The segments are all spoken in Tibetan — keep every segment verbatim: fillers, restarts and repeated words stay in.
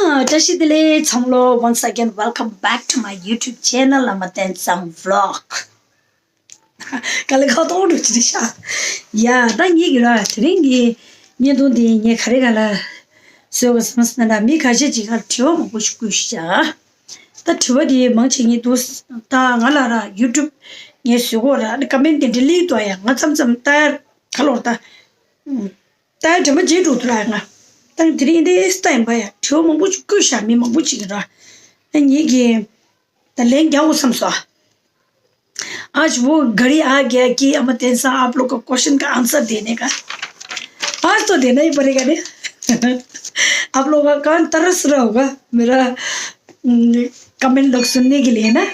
བཀྲ་ཤིས་བདེ་ལེགས་ཚང་མ་ལོ། Once again, welcome back to my YouTube channel, Ama Tensang Vlog. ག་ལེ་ཁ་ཏོག་འགྲོ་ཅི་རེད་ཤག་ཡ་ད་ངེད་ཀྱི་ར་དེ་རིང་གི་བརྙན་ཐུང་འདི་ངས་ག་རེ་ག་ལ་བཟོས་པ་བསམ་སོང་ན། མི་ཁ་ཤས་ཅིག་ག་དྲི་བ་མང་པོ་ཞིག་བཀོད་ཤག་ད་དྲི་བ་འདི་མང་ཆེ་ངས་འདུག་ད་ང་ལ་ར་YouTube ངས་བཟོས་གོ་ར་ཀ་མེན་ཊི་འདི་ཌི་ལིཊ་འདུག་ཡ། ང་མཚམས་མཚམས་ད་ག་ལོར་ད། ད་དྲན་པ་བརྗེད་འགྲོ་འདུག་ལ་ང་། ད་དེ་རིང་འདི་ཨེ་སི་ད་ཡིན་པ་ཡ། དྲི་བ་མང་པོ་ཅིག་བཀོད་ཤག་མི་མང་པོ་ཅིག་གིས་ར། ད་ངེད་ཀྱིས་ད་ལན་རྒྱག་དགོས་བསམ་སོང་། आज वो घड़ी आ गया कि अमर तेंसा आप लोग का क्वेश्चन का आंसर देने का। आज तो देना ही पड़ेगा नहीं। आप लोगों का कान तरस रहा होगा मेरा कमेंट लोग सुनने के लिए ना।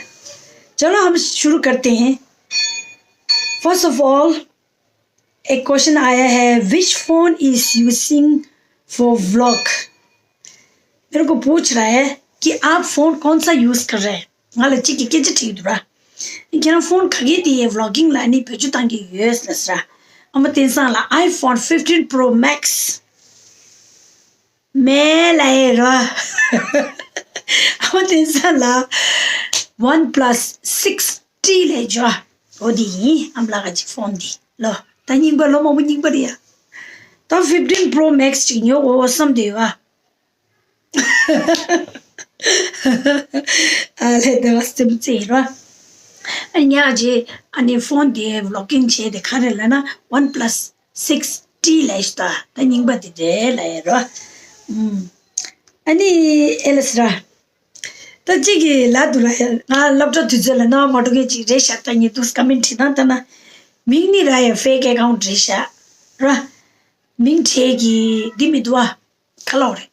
चलो हम शुरू करते हैं। First of all, एक क्वेश्चन आया है, which phone is using for vlog? मेरे को पूछ रहा है कि आप फोन कौन सा यूज कर रहे हैं? ང་ལ་གཅིག་གིས་སྐད་ཆ་དྲིས་འདུག་ར། ཁྱེད་རང་ཕོན་ག་གེ་དེ་ཡའི་ཝི་ལོག་གིང་ལ་ནི་བེད་སྤྱོད་བཏང་གི་ཡོད་ཟེར་ར། ཨ་མ་བསྟན་བཟང་ལ་iPhone fifteen Pro Max མེད་ལ་ཡེ་ར། ཨ་མ་བསྟན་བཟང་ལ་OnePlus six T ལས་འཇོ། འོ་དེ་ཡིན་ཨ་མ་ལགས་ཀྱི་ཕོན་འདི་ལོ། ད་རྙིང་པ་ལོ་མང་པོ་རྙིང་པ་རེད་ཡ། ད་fifteen Pro Max ཅིག་ཉོ་དགོས་བསམ་བསྡད་ཡོད་ཨ། ཨ་ལས་དེ་བ་སེམས་ཙེ་ར། ཨ་ཉག་ཅེ་ཨ་ནི་ཕོན་དེ་ཝི་ལོག་གིང་བྱས་དེ་ག་རེ་ལབ་ན་OnePlus six T ལབ་ཤི་ད། ད་རྙིང་པ་དེ་རེད་ལབ་ཡ་ར། ཨུམ། ཨ་ནི་ཨེ་ལས་ར། ད་གཅིག་གིས་ལབ་འདུག་ར། ང་སློབ་གྲྭ་དུས་ཚོད་ལ་སྣང་བ་མ་འགྲོ་མཁན་ཅིག་རེད་ཤག་ད་ངས་འདུག་ཀ་མེན་ཊི་བྲིས་ན་ད་ན། མིང་ནི་ར་ཡ་ཕེག་ཨེ་ཀའུན་ཊི་རེད་ཤག་ར། མིང་བྲིས་ཀྱི་འདི་མི་འདུག་ཨ། ཁ་ལོག་རེད།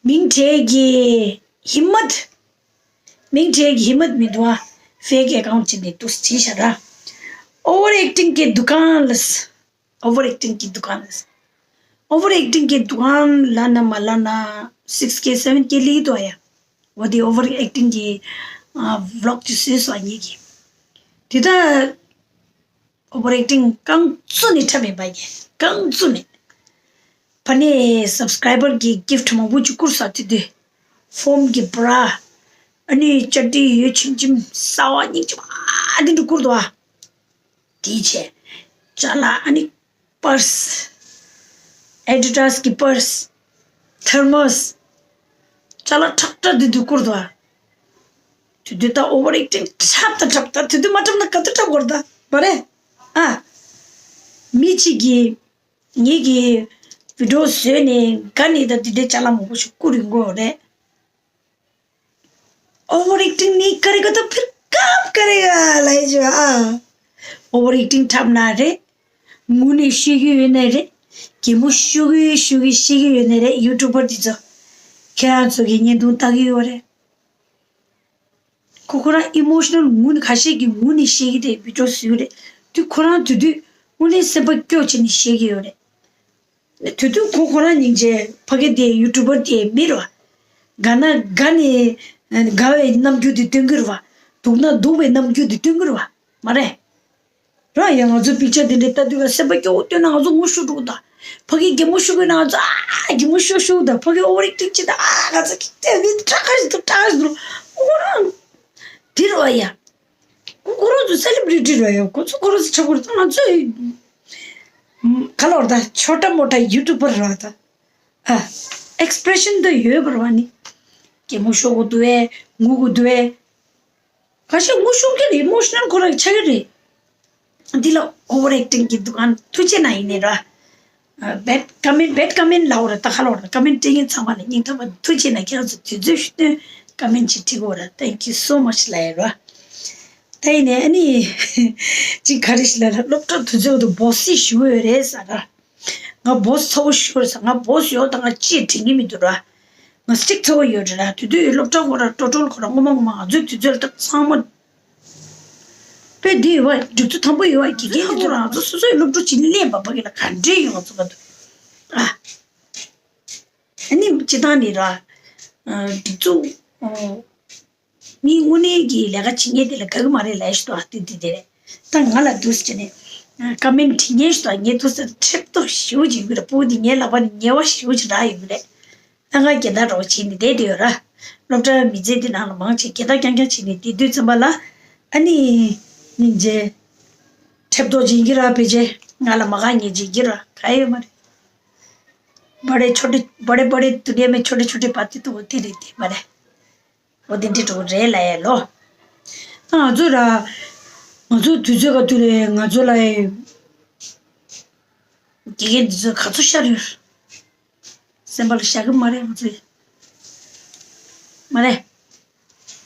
མིང་བྲིས་ཀྱི་ཧི་མད། མིང་བྲིས་ཀྱི་ཧི་མད་མི་འདུག་ཨ། ཕེག་ཨེ་ཀའུན་ཊི་ཅིག་འདི་འདུག་བྲིས་ཤག་ར། ཨོ་ཝར་ཨེག་ཊིང་གི་དུ་ཀན་ལ། ཨོ་ཝར་ཨེག་ཊིང་གི་དུ་ཀན། ཨོ་ཝར་ཨེག་ཊིང་གི་དུ་ཀན་ལབ་ན་མ་ལབ་ན་six K seven K ལི་དོ་ཡ། འོ་དེ་ཨོ་ཝར་ཨེག་ཊིང་གི་ཝི་ལོག་ཅིག་བཟོས་སོང་ངེད་ཀྱིས། དེ་ད་ཨོ་ཝར་ཨེག་ཊིང་རྐང་བཙུགས་ནས་འཁྲབ་མེད་པ་ཡ། རྐང་བཙུགས་ནས། ཕ་ནས་སབ་སི་ཀ་རའི་བར་གྱི་གིཕ་ཊི་མང་པོ་ཅིག་བསྐུར་ས་དེ་དུས། ཕོམ་གྱི་བྷ་ར། ཨ་ནི་ཅ་ཏི་ཡོད་ཆིམ་ཆིམ་གསར་བ་རྙིང་ཆིམ་ཨ་དེ་འདྲ་བསྐུར་འདུག་ཨ། དེའི་ཆེད། ཅ་ལག་ཨ་ནི་པར་སི། ཨེ་ཌི་ཌ་སི་གི་པར་སི། ཐར་མོ་སི། ཅ་ལག་ཁྲག་ཁྲག་དེ་དུས་བསྐུར་འདུག་ཨ། དེ་དུས་ད་ཨོ་ཝར་ཨེག་ཊིང་འཁྲབ་ད་འཁྲབ་ད་དེ་དུས་མ་འཁྲབ་ན་ག་དུས་འཁྲབ་དགོས་རེད་ད་མ་རེད། ཨ། མི་གཅིག་གིས་ངེད་ཀྱི་བི་ཌི་ཡོ་བཟོས་ནས་དགའ་ནས་ད་དེ་འདྲའི་ཅ་ལག་མང་པོ་ཞིག་བསྐུར་ཡོང་གི་རེད། ཨོ་ཝར་ཨེག་ཊིང་ནི་ཀ་རེ་ག་ད་ཕིར་ཀབ་ཀ་རེ་ག་ལ་ཡི་ཅོ་ཨ། ཨོ་ཝར་ཨེག་ཊིང་འཁྲབ་ན་རེད། ངུ་ནས་ཤེས་ཀྱི་ཡོད་ནའི་རེད། གད་མོ་ཤོར་གི་ཤོར་གི་ཤེས་ཀྱི་ཡོད་ནའི་རེད། ཡུ་ཊུབ་པར་འདི་ཚོ། ཁྱེད་རང་ཚོ་གི་བརྙན་ཐུང་ལྟ་གི་ཡོད་རེད། ཁོ་ཁོ་རང་ཨི་མོ་ཤི་ནལ་ངུ་ནས་ཁ་ཤས་ཀྱིས་ངུ་ནས་ཤེས་ཀྱི་རེད། བི་ཌི་ཡོ་བཟོས་ཀྱི་རེད། དུས་ཁོ་རང་དུས་དུས་དངོས་གནས་སེམས་པ་སྐྱོ་བྱས་ནས་ཤེས་ཀྱི་ཡོད་རེད། དེ་དུས་ཁོ་ཁོ་རང་སྙིང་རྗེ་ཕ་གི་དེ་ཡུ་ཊུབ་པར་དེ་མི་རེད་བ། དགའ་ན་དགའ་ནས་དགའ་བའི་རྣམ་འགྱུར་དེ་སྟོན་གྱི་རེད་བ། སྡུག་ན་སྡུག་པའི་རྣམ་འགྱུར་དེ་སྟོན་གྱི་རེད་བ། མ་རེད། རང་ཡང་ང་ཚོ་པིག་ཅར་དེ་འདྲ་ལྟ་དུས་ཀ་སེམས་པ་སྐྱོ་བོ་སྟོན་ན་ང་ཚོ་ངུ་ཤོར་འགྲོ་གི་ད། ཕ་གི་གད་མོ་ཤོར་གི་ན་ང་ཚོ་ཨ་གད་མོ་ཤོར་ཤོར་ད། ཕ་གི་ཨོ་ཝར་ཨེག་ཊིང་བྱེད་ད་ཨ་ང་ཚོ་གི་དེ་མི་ཁྲག་ཁ་ཞིག་ཏུ་ཁྲག་ཞིག་ཏུ་ཁོ་རང་དེ་རེད་བ་ཡ། ཁོ་ཁོ་རང་ཚོ་སེ་ལེབ་རི་ཊི་རེད་ཡ། ཁོ་ཚོ་ཁོ་རང་ཚོ་ཆགས་པོ་རེད་ད། ང་ཚོ་ག་ལོར་ད་ཆོ་ཊ་མོ་ཊ་ཡུ་ཊུབ་པར་རེད་ད། ཨ། ཨེག་སི་པི་རེ་ཤན་དུ་ཡོད་པར་བ་ནི། གད་མོ་ཤོར་གི་འདུག་བས། ངུ་གི་འདུག་བས། ཁ་ཤས་ངུ་ཤོར་གི་རེད། ཨི་མོ་ཤི་ནལ་ཁོ་རང་ཆགས་ཀྱི་རེད། འདི་ལ་ཨོ་ཝར་ཨེག་ཊིང་གི་དུ་ཀན་ཐུགས་རྗེ་གནང་ཡིན་ནི་ར། ཨ། བེཌ་ཀ་མེན་ཊི་བེཌ་ཀ་མེན་ཊི་ལབ་དགོས་ར་ད་ག་ལབ་དགོས་ར། ཀ་མེན་ཊི་སྤྲད་མཁན་ཚང་མ་ལ་སྙིང་ཐག་པ་ཐུགས་རྗེ་གནང་། ཁྱེད་རང་ཚོ་དུས་ཚོད་ཞིག་བཏོན་ཀ་མེན་ཊི་ཅིག་བྲིས་དགོས་ར། Thank you so much ལབ་ཡ་ར། ད་ཡིན་ནའི་ཨ་ནི་ཅིག་ག་རེ་ཞིག་ལབ་ན་སློབ་གྲྭ་དུས་ཚོད་དུ་བོ་སི་ཞུ་འོས་རེད་ཟེར་ར། ང་བོ་སི་ཚ་བོ་ཞུ་འོས་ཟེར། ང་བོ་སི་ཡོད་ད་ང་ཅིག་དྲན་གྱི་མི་འདུག་ར། ང་སི་ཊིག་ཚ་བོ་ཡོད་རེད་ར། དེ་དུས་སློབ་གྲྭ་ཁོ་ར་ཀྲོ་ཀྲོལ་ཁོ་ར་སྔོན་མ་སྔོན་མ་ང་ཚོའི་དུས་ཚོད་ལ་ད་ཚང་མ་དཔེ་འདི་ཡོད་བ། སྒྲིག་འཛུགས་དང་པོ་ཡོད་བ། དགེ་རྒན་གྱི་ཐོག་ལ་ང་ཚོ་སོ་སོའི་སློབ་ཕྲུག་ཅིག་སླེབས་པ་ཕ་གི་ལ་ག་འདྲས་ཡོད་ང་ཚོ་ག་འདུག་ཨ། ཨ་ནི་སྤྱི་བཏང་ནི་ར། ཨ། སྒྲིག་འཛུགས། ཨོ། མི་དངོས་གནས་ཀྱི་ལས་ཀ་བྱེད་མཁན་དེ་ལ་དགའ་གི་མ་རེད་ལབ་ཞིག་ཏུ་ཨ་དེ་དེ་དེ་རེད། ད་ང་ལ་འདུག་སེ་བྱས་ནས་ཀ་མེན་ཊི་བྲིས་མཁན་ཞིག་ཏུ་ངས་འདུག་སེ་ཁྲེབ་ཏོ་ཞེ་པོ་ཅིག་ཡོད་རེད། སྤུ་གུ་དེ་ངའི་ལག་པ་ནས་ཉེས་པ་ཞེ་པོ་ཅིག་རག་ཡོད་རེད། ཨ་ང་རྒྱལ་དར་རོགས་བྱས་ནས་བསྡད་དེ་ཡོད་ར། སློབ་གྲྭ་མི་ཚེ་འདི་ནང་ལ་མང་ཆེ་རྒྱལ་དར་རྐྱང་རྐྱང་བྱས་ནས་བསྡད་དུས་ཙམ་པ་ལ། ཨ་ནི། སྙིང་རྗེ། ཁྲེབ་ཏོ་སྦྱིན་གྱི་ར་ཕལ་ཆེར་ང་ལ་མ་དགའ་ཉེས་སྦྱིན་གྱི་ར་ག་ཡོད་མ་རེད། बड़े छोटे, बड़े बड़े दुनिया में छोटे छोटे बातें तो होती रहती है, बड़े। འོ་དེ་འདྲ་འགྲོ་རེད་ལ་ཡ་ལོ། ད་ང་ཚོ་ར། ང་ཚོ་དུས་ཚོད་ག་དུས་རེད་ང་ཚོ་ལ་ཡ། དགེ་རྒན་འདི་ཚོ་ག་ཚོད་ཤར་ཡོད། སེམས་པ་ལ་བཞག་གི་མ་རེད་ང་ཚོས། མ་རེད།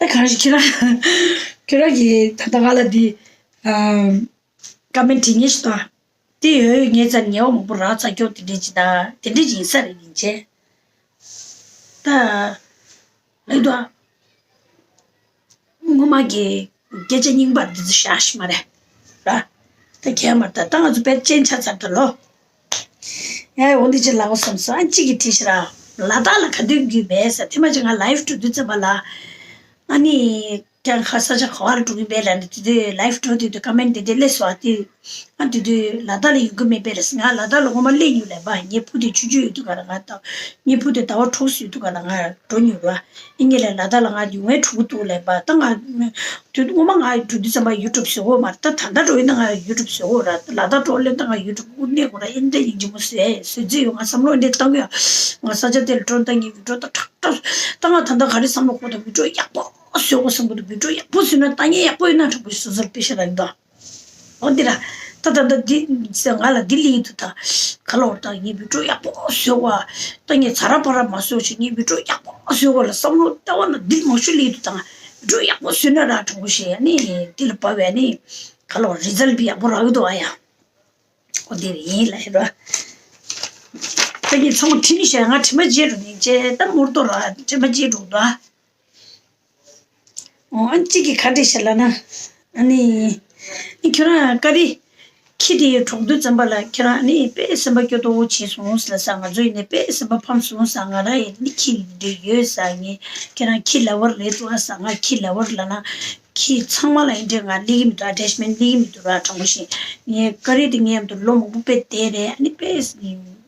ད་གང་ཞིག་ཁྱེད་རང་། ཁྱེད་རང་གིས་ད་ལྟ་ང་ལ་འདི། ཨ། ཀ་མེན་བྲིས་ཉེས་ཤིག་དང་། དེ་ཡོད་ངེས་ཙམ་ཉེས་པ་མང་པོ་རག་ཚར་ཀྱོག་དེ་འདྲས་ཅིག་དང་དེ་འདྲས་ཅིག་ཡིན་ས་རེད་ཡིན་ཆེ། ད། ལེགས་འདུག་ཨ། སྔོན་མ་གི་སྐད་ཆ་རྙིང་པར་འདི་ཚོ་བཞག་ཤི་མ་རེད། ར། ད་གས་མར་ད་ད་ང་ཚོ་དཔེ་ཅན་ཆ་ཚར་ད་ལོ། ཡ་འོ་འདི་ཅི་ལ་འོ་བསམ་སོང་ཨ་གཅིག་གིས་བྲིས་ཤི་ར། ལ་དྭགས་ལ་ག་དུས་འགྱུར་བས་ཟེར་དེ་མ་ཅིག་ང་ལའིབ་འགྲོ་དུས་ཙམ་པ་ལ། ཨ་ནི། ཀྱང་ཁ་ས་ཆ་ག་བར་འགྲོ་གི་བས་ལ་ནི་དེ་དུས་ལའིབ་འགྲོ་དུས་དུས་ཀ་མེན་དེ་དེ་སླེབས་སོང་ཨ་དེ། ཨ་དེ་དུས་ལ་དྭགས་ལ་ཡོང་གི་མེད་པས་ལ་ང་ལ་དྭགས་ལ་ངོ་མ་སླེབས་མྱོང་ལས་པ་ངའི་བུ་དེ་ཆུང་ཆུང་ཡོད་དུས་ག་ལ་ང་ད། ངའི་བུ་དེ་ཟླ་བ་དྲུག་ཙམ་ཡོད་དུས་ག་ལ་ང་འགྲོ་མྱོང་ར། ཨི་ངེད་ལས་ལ་དྭགས་ལ་ང་ཡོང་བའི་ཕྲུ་གུ་འདུག་ལས་པ་ད་ང་། དུས་སྔོན་མ་ང་འགྲོ་དུས་ཙམ་པ་ཡུ་ཊུབ་བཟོ་གོ་མ་རེད་ད་ད་ལྟ་འགྲོ་ཡིན་ན་ང་ཡུ་ཊུབ་བཟོ་གོ་ར་ལ་དྭགས་འགྲོ་སླེབས་ད་ང་ཡུ་ཊུབ་དབུ་གནས་གོ་ར་ཨེ་འདྲ་ཡིན་གྱི་མོ་བཟོས་བཟོས་རྩིས་ཡོད་ང་བསམ་བློ་འདྲ་བཏང་གི་ཡ། ང་ས་ཆ་དེ་ལ་འགྲོ་ད་ངའི་བི་ཌིའོ་ད་དྲག་དྲག་ད་ང་ད་ལྟ་ག་རེ་བསམ་བློ་གོ་ད་བི་ཌིའོ་ཡག་པོ་བཟོ་གོ་བསམ་གོ་ད་བི་ཌིའོ་ཡག་པོ་བཟོས་ན་ལྟ་ཉན་ཡག་པོ་ཡོད་ན་དྲག་པོ་སོ་སོར་དཔེ་ཤ་ར་ཡིན་ད། འོ་འདི་ར། ད་ད་ད་འདི་ཟེར་ང་ལ་འདི་ལི་འདུག་ད། ག་ལ་བར་ད་ངའི་བི་ཌིའོ་ཡག་པོ་བཟོས་བ། ད་ངས་ཚ་ར་པ་ར་མ་བཟོས་ཤིག་ངའི་བི་ཌིའོ་ཡག་པོ་བཟོས་བ་ལ་བསམ་བློ་ལྟ་བ་ན་འདི་མང་ཤོས་ལི་འདུག་ད། བི་ཌིའོ་ཡག་པོ་བཟོས་ན་ར་དྲང་པོ་ཞེས་ནི་འདི་ལ་བབ་བས་ནི། ག་ལ་བར་རི་ཛལ་བི་ཡག་པོ་རག་གི་འདུག་ཨ་ཡ། འོ་འདི་རེད་ཡིན་ལ་ཡིན་ར། ད་ངས་ཚང་མ་ཁྲིད་ནི་ཤ་ང་དྲི་མ་བརྗེད་འགྲོ་ནི་ཅེ་ད་མུར་ཏོ་ར་དྲི་མ་བརྗེད་འགྲོ་འདུག་ཨ། འོ་ཨ་གཅིག་གིས་ག་འདྲས་ཤེས་ལབ་ན། ཨ་ནི། ཨ་ཁྱོད་རང་ཀ་རི། ཁྱི་དེ་གྲོངས་དུས་ཙམ་པ་ལ་ཁྱེད་རང་ཨ་ནི་དཔེ་སེམས་པ་སྐྱོ་ཏོ་བྱས་སོང་ཟེར་ལ་ས་ང་ཚོ་ཡིན་ནའི་དཔེ་སེམས་པ་ཕམ་སོང་ས་ང་རང་ཡིན་ནི་ཁྱི་འདི་ཡོད་ས་ངས་ཁྱེད་རང་ཁྱི་ལ་བར་རེད་འདུག་ཨ་ས་ང་ཁྱི་ལ་བར་ལབ་ན། ཁྱི་ཚང་མ་ལ་ཡིན་འདྲས་ང་སླེབས་ཀྱི་མི་འདུག་ཨ་ཊེཆ་མེན་ཊི་སླེབས་ཀྱི་མི་འདུག་ར་དྲང་པོ་བཤད། ངས་ཀ་རི་དེ་ངའི་མཉམ་དུ་ལོ་མང་པོ་དཔེ་བསྡད་རེད་ཨ་ནི་དཔེ་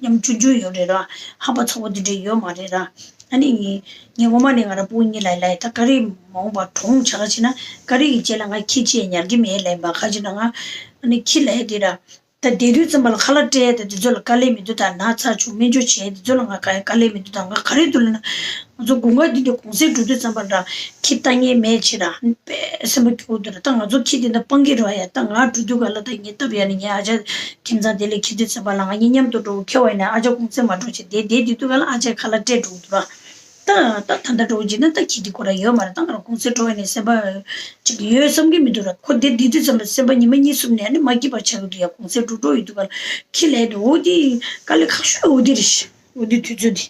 ཉམ་ཆུང་ཆུང་ཡོད་རེད་ར། ཧ་པ་ཚ་བོ་འདི་འདྲས་ཡོད་མ་རེད་ར། ཨ་ནི་ངས་ངས་ངོ་མ་ནས་ང་ར་སྤུ་གུ་གཉིས་ལ་ལ་ད་ཀ་རི་མ་འོངས་པ་གྲོངས་བྱ་ག་ཕྱིན་ན་ཀ་རི་གི་རྗེས་ལ་ང་ཁྱི་ཆེ་ཉར་གི་མེད་ལབ་པ་ག་ཕྱིན་ན་ང་ཨ་ནི་ཁྱི་ལ་ཡ་དེ་ར། ད་བསྡད་དུས་ཙམ་པ་ལ་ཁ་ལག་སྤྲད་ད་དེ་ཚོ་ལ་དཀའ་ལས་མི་འདུག་ད་ན་ཚ་བྱུང་སྨན་བཅོས་བྱས་དེ་ཚོ་ལ་ང་ག་ཡ་དཀའ་ལས་མི་འདུག་ད་ང་ག་རེ་འདུག་ལབ་ན། ང་ཚོ་དགུན་ཁ་འདི་འདྲ་གུང་སེང་འགྲོ་དུས་ཙམ་པ་ལ་ཁྱི་ལྟ་ཉན་མེད་ཕྱིར་ར་དཔེ་སེམས་པ་སྐྱོ་བོ་འདུག་ར། ད་ང་ཚོ་ཁྱི་དེ་འདྲ་སྤང་གི་ར་ཡ་ད་ང་འགྲོ་དུས་ག་ལ་ད་ངས་སྟབས་ཡ་ནི་ངའི་ཨ་ཅག་ཁྱིམ་ཚང་དེ་ལ་ཁྱི་དུས་ཙམ་པ་ལ་ང་གཉིས་མཉམ་དུ་འགྲོ་ཁྱེད་བ་ཡིན་ན་ཨ་ཅག་གུང་སེང་མ་འགྲོ་ཆེ་དེ་བསྡད་དུས་ག་ལ་ཨ་ཅག་ཁ་ལག་སྤྲད་འགྲོ་གི་འདུག་ར། ད་ད་ད་ད་འགྲོ་བྱེད་ན་ད་ཁྱི་དེ་ཁོ་ར་ཡོད་མ་རེད། ད་ང་རང་གུང་སེང་འགྲོ་བ་ནས་སེམས་པ་ཅིག་ཡོད་བསམ་གྱི་མི་འདུག་ར། ཁོ་དེ་དེ་དུས་ཙམ་པ་སེམས་པ་ཉི་མ་གཉིས་གསུམ་ནས་ཨ་ནི་མ་སྐྱིད་པ་ཆགས་ཀྱི་འདུག་ཡ། གུང་སེང་འགྲོ་འགྲོ་ཡོད་འདུག་ག་ལ་ཁྱི་ལས་དེ་འོ་དེ་དཀའ་ལས་ཁག་ཤོས་འོ་དེ་རེད་ཤི་འོ་དེ་དུས་ཚོད་དེ།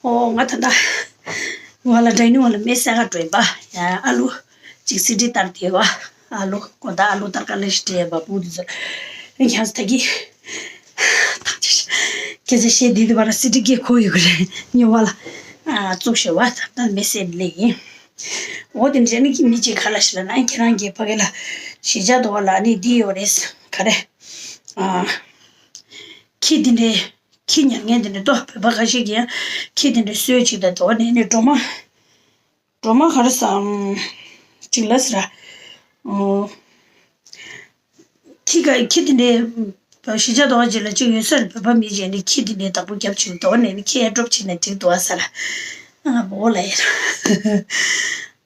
ཨོ་ང་ད་ད་ང་ལ་འདྲ་ནི་ང་ལ་མེ་སེ་ག་འགྲོ་ཡིན་པ་ཡ་ཨ་ལུ་ཅིག་སི་ཏི་ལྟར་དེ་བ། ཨ་ལོ། གོ་ད་ཨ་ལོ་ལྟར་དཀའ་ལས་ཤིག་སྤྲད་པ་པུ་དེ་ཚོ། ཡང་ད་གི། ཐང་ཆད་ཤག་སྐད་ཆ་བཤད་དུས་དུ་བར་སི་ཏི་སྐད་གོ་ཡོད་གི་རེད་ཉོ་བ་ལ། ཨ་བཙུགས་ཤོད་བ་ད་ད་མི་སེམས་ལེ་ཡིན། འོ་དེ་འདྲ་ནི་གི་མི་གཅིག་ཁ་ལ་ཤི་ལ་ན་ཁྱེད་རང་གི་ཕ་གི་ལ་གཞིས་ཆགས་དོ་བ་ལ་ནི་འདི་ཡོད་རེད་ག་རེ། ཨ། ཁྱི་དེ་འདྲའི་ཁྱི་ཉར་མཁན་དེ་འདྲ་ཏོ་བོད་པ་ཁ་ཤས་ཀྱིས་ཡང་ཁྱི་དེ་འདྲ་གསོད་ཅིག་ད་དོ་བ་ནི་ནི་སྒྲོལ་མ། སྒྲོལ་མ་ག་རེ་ཟེར། ཅིག་ལ་ཟེར། ཨོ། ཁྱི་ག་ཁྱི་དེ་འདྲའི་གཞིས་ཆགས་དོ་བ་ཅིག་ལ་ཅིག་ཡོད་ས་རེད། བོད་པ་མི་གཞན་ནས་ཁྱི་དེ་འདྲའི་བདག་པོ་རྒྱབ་ཅིག་དོ་ནས་ནི་ཁྱི་ཨེ་ཌོབ་བྱས་ནས་འགྲིག་འདུག་ཨ་ཟེར། ཨ་འོ་ལ་ཡ།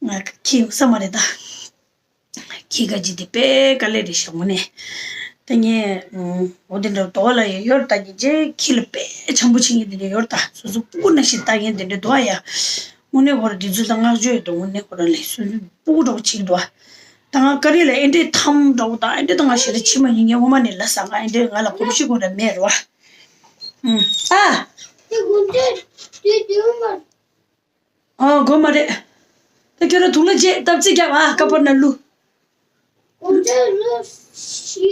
ང་ཁྱི་ཡོད་ས་མ་རེད་ད། ཁྱི་ག་ཅིག་དེ་དཔེ་དཀའ་ལས་རེད་ཤག་དངོས་གནས། ད་ངས་འོ་དེ་འདྲ་དོ་ལ་ཡ་ཡོད་ད་ཉིན་རྗེས་ཁྱི་ལ་དཔེ་འཆམ་པོ་བྱེད་མཁན་དེ་འདྲ་ཡོད་ད་སོ་སོ་སྤུ་གུ་ནང་བཞིན་ལྟ་མཁན་དེ་འདྲ་འདུག་ཨ་ཡ། དངོས་གནས་ཁོ་རང་འདི་ཚོ་ད་བསྔགས་བརྗོད་ཡོད་དོ། དངོས་གནས་ཁོ་རང་ལས་སུ་སྤུ་གུ་འདྲ་བོ་ཅིག་འདུག་ཨ། ད་ང་ཀ་རི་ལ་ཨེ་འདྲའི་ཐམ་འདྲ་བོ་དང་ཨེ་འདྲའི་ད་ང་ཞེ་དྲག་ཕྱི་མ་ཡིན་ངས་ངོ་མ་ནས་ལ་ཟ་ང་ཨེ་འདྲའི་ང་ལ་གོམས་གཤིས་ཁོ་རང་མེད་རོ། ཨ། ཨ། དེ་དགོང་དྲོ་དུས་དུས་མ། ཨ་དགོས་མ་རེད། ད་ཁྱོད་རང་དུག་ལོག་བརྗེ་སྟབས་རྩིས་རྒྱབ་ཨ་ཀ་པར་ན་ལུ།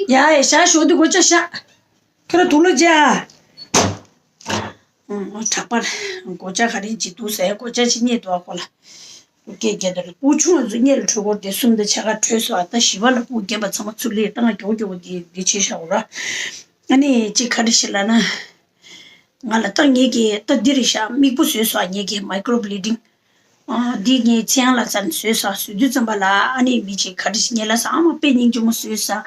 ཡ་ཡ་ཞག་ཞོགས་དུས་སྒོ་ལྕགས་བཞག་ཁྱོད་རང་དུག་ལོག་བརྗེ་ཨ། ཨང་། དྲག་པར། སྒོ་ལྕགས་ག་རེ་ཅིག་འདུག་ཟེར་སྒོ་ལྕགས་ཅིག་རྙེད་འདུག་ཨ་ཁོ་ལ། སྐད་རྒྱག་དེ་རེད། སྤུ་གུ་ཆུང་བ་ཚོ་སྔོན་ལ་གྲོལ་སྐོར་དེ་གསུམ་དང་ཕྱེད་ཀ་གྲོལ་སོང་ཨ། ད་བཞི་པ་ལ་སྤུ་གུ་རྒན་པ་ཚང་མ་ཚུར་སླེབས་ད་ང་མགྱོགས་མགྱོགས་དེ་འདི་བྱེད་ཤག་འོ་ར། ཨ་ནི་ཅིག་ག་རེ་ཞིག་ལབ་ན། ང་ལ་ད་ངེད་ཀྱིས་ད་འདི་རེད་ཤག་མིག་སྤུ་བཟོས་སོང་། ངེད་ཀྱིས་མའི་ཀོ་རོ་བི་ལི་ཌིང་། ཨ། འདི་ངས་ཚེ་དབང་ལགས་ཚར་ནས་བཟོས་སོང་། བཟོས་དུས་ཙམ་པ་ལ་ཨ་ནི་མི་གཅིག་ག་རེ་ཞིག་ངེད་ལ་ཟེར། ཨ་མ་དཔེ་སྙིང་རྗེ་མོ་བཟོས་སོང་།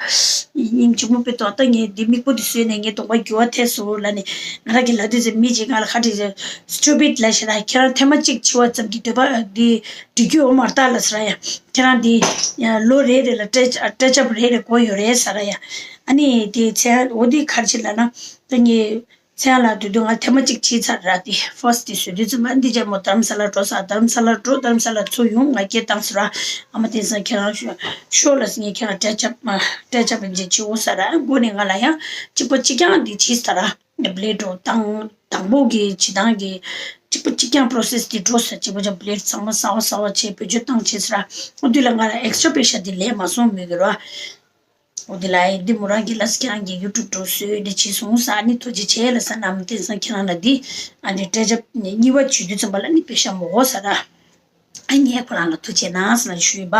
སྙིང་རྗེ་མོ་དཔེ་ཏོག་ད་ངས་འདི་མིག་སྤུ་འདི་བཟོས་ནས་ངའི་གདོང་པ་འགྱུར་བ་ཐེབས་སོང་ལབ་ནས་ང་རང་གིས་ལབ་དུས་ཙམ་མི་གཅིག་ང་ལ་ག་རེ་ཟེར། སི་ཊུ་པིཌ་ལབ་ཤག་ར། ཁྱེད་རང་ཐེངས་མ་གཅིག་འཆི་བ་ཙམ་གྱིས་འདོད་པ་འདི་འགྲིག་རྒྱུ་ཡོད་མ་རེད་ད་ལབ་ཟེར་ཡ། ཁྱེད་རང་འདི་ལོ་རེ་རེ་ལ་སྐྲ་སྐྲ་ཆབ་རེ་རེ་དགོས་ཡོད་རེད་ཟེར་ཡ། ཨ་ནི་དེ་ཚེ་འོ་འདི་ག་རེ་བྱེད་ལབ་ན། ད་ངས་ཚེ་དབང་ལགས་དུས་དུས་ང་ཐེངས་མ་གཅིག་ཕྱིན་ཚར་ར། དེ་ཕར་སི་ཊི་དེ་བཟོས་དུས་ཙམ་པ་འདི་ཅག་མོ་རྡ་རམ་ས་ལ་འགྲོ་ས། རྡ་རམ་ས་ལ་འགྲོ། རྡ་རམ་ས་ལ་ཚུར་ཡོང་། ང་སྐད་བཏང་ཟེར་ར། ཨ་མ་བསྟན་སང་ཁྱེད་རང་ཤོག་ཤོག་ལབ་ཟེར། ངས་ཁྱེད་རང་སྐྲ་ཆབ་མ་སྐྲ་ཆབ་མ་འཇལ་བྱེད་འོ་ཟེར་ར། མགོ་ནས་ང་ལ་ཡང་གཅིག་པ་གཅིག་རྐྱང་འདི་བྱེད་ཟེར་ར། ནི་བི་ལེ་ཌི་འགྲོ་དང་དང་པོ་གི་བྱེད་སྟངས་ཀྱི་གཅིག་པ་གཅིག་རྐྱང་པོ་རོ་སེ་སི་འདི་འགྲོ་ས། གཅིག་པ་ཅང་བི་ལེ་ཌི་ཚང་མ་གསར་བ་གསར་བ་བྱས་བེད་སྤྱོད་བཏང་བྱས་ཟེར་ར། འོ་དུས་ལ་ང་ལ་ཨེག་སི་ཊྲ་པེ་ཤ་འདི་ལས་མ་སོང་མོད་ཀྱི་ར། འོ་དེ་ལ་ཨེ་འདི་མོ་རང་གི་ལ་སི་ཁྱེད་རང་གི་ཡུ་ཊུབ་འགྲོ་བཟོས་འདི་བྱེད་སོང་ས། ཨ་ནི་ཐུགས་རྗེ་ཆེ་ལ་ས་ནམ་བསྟན་སང་ཁྱེད་རང་ལ་འདི་ཨ་ནི་སྐྲ་ཆབ་གཉིས་པ་བྱེད་དུས་ཙམ་པ་ལ་ནི་པེ་ཤ་མོ་འོ་ཟེར་ར། ཨ་ངས་ཁོ་རང་ལ་ཐུགས་རྗེ་གནང་ཟེར་ན་ཞུས་པ།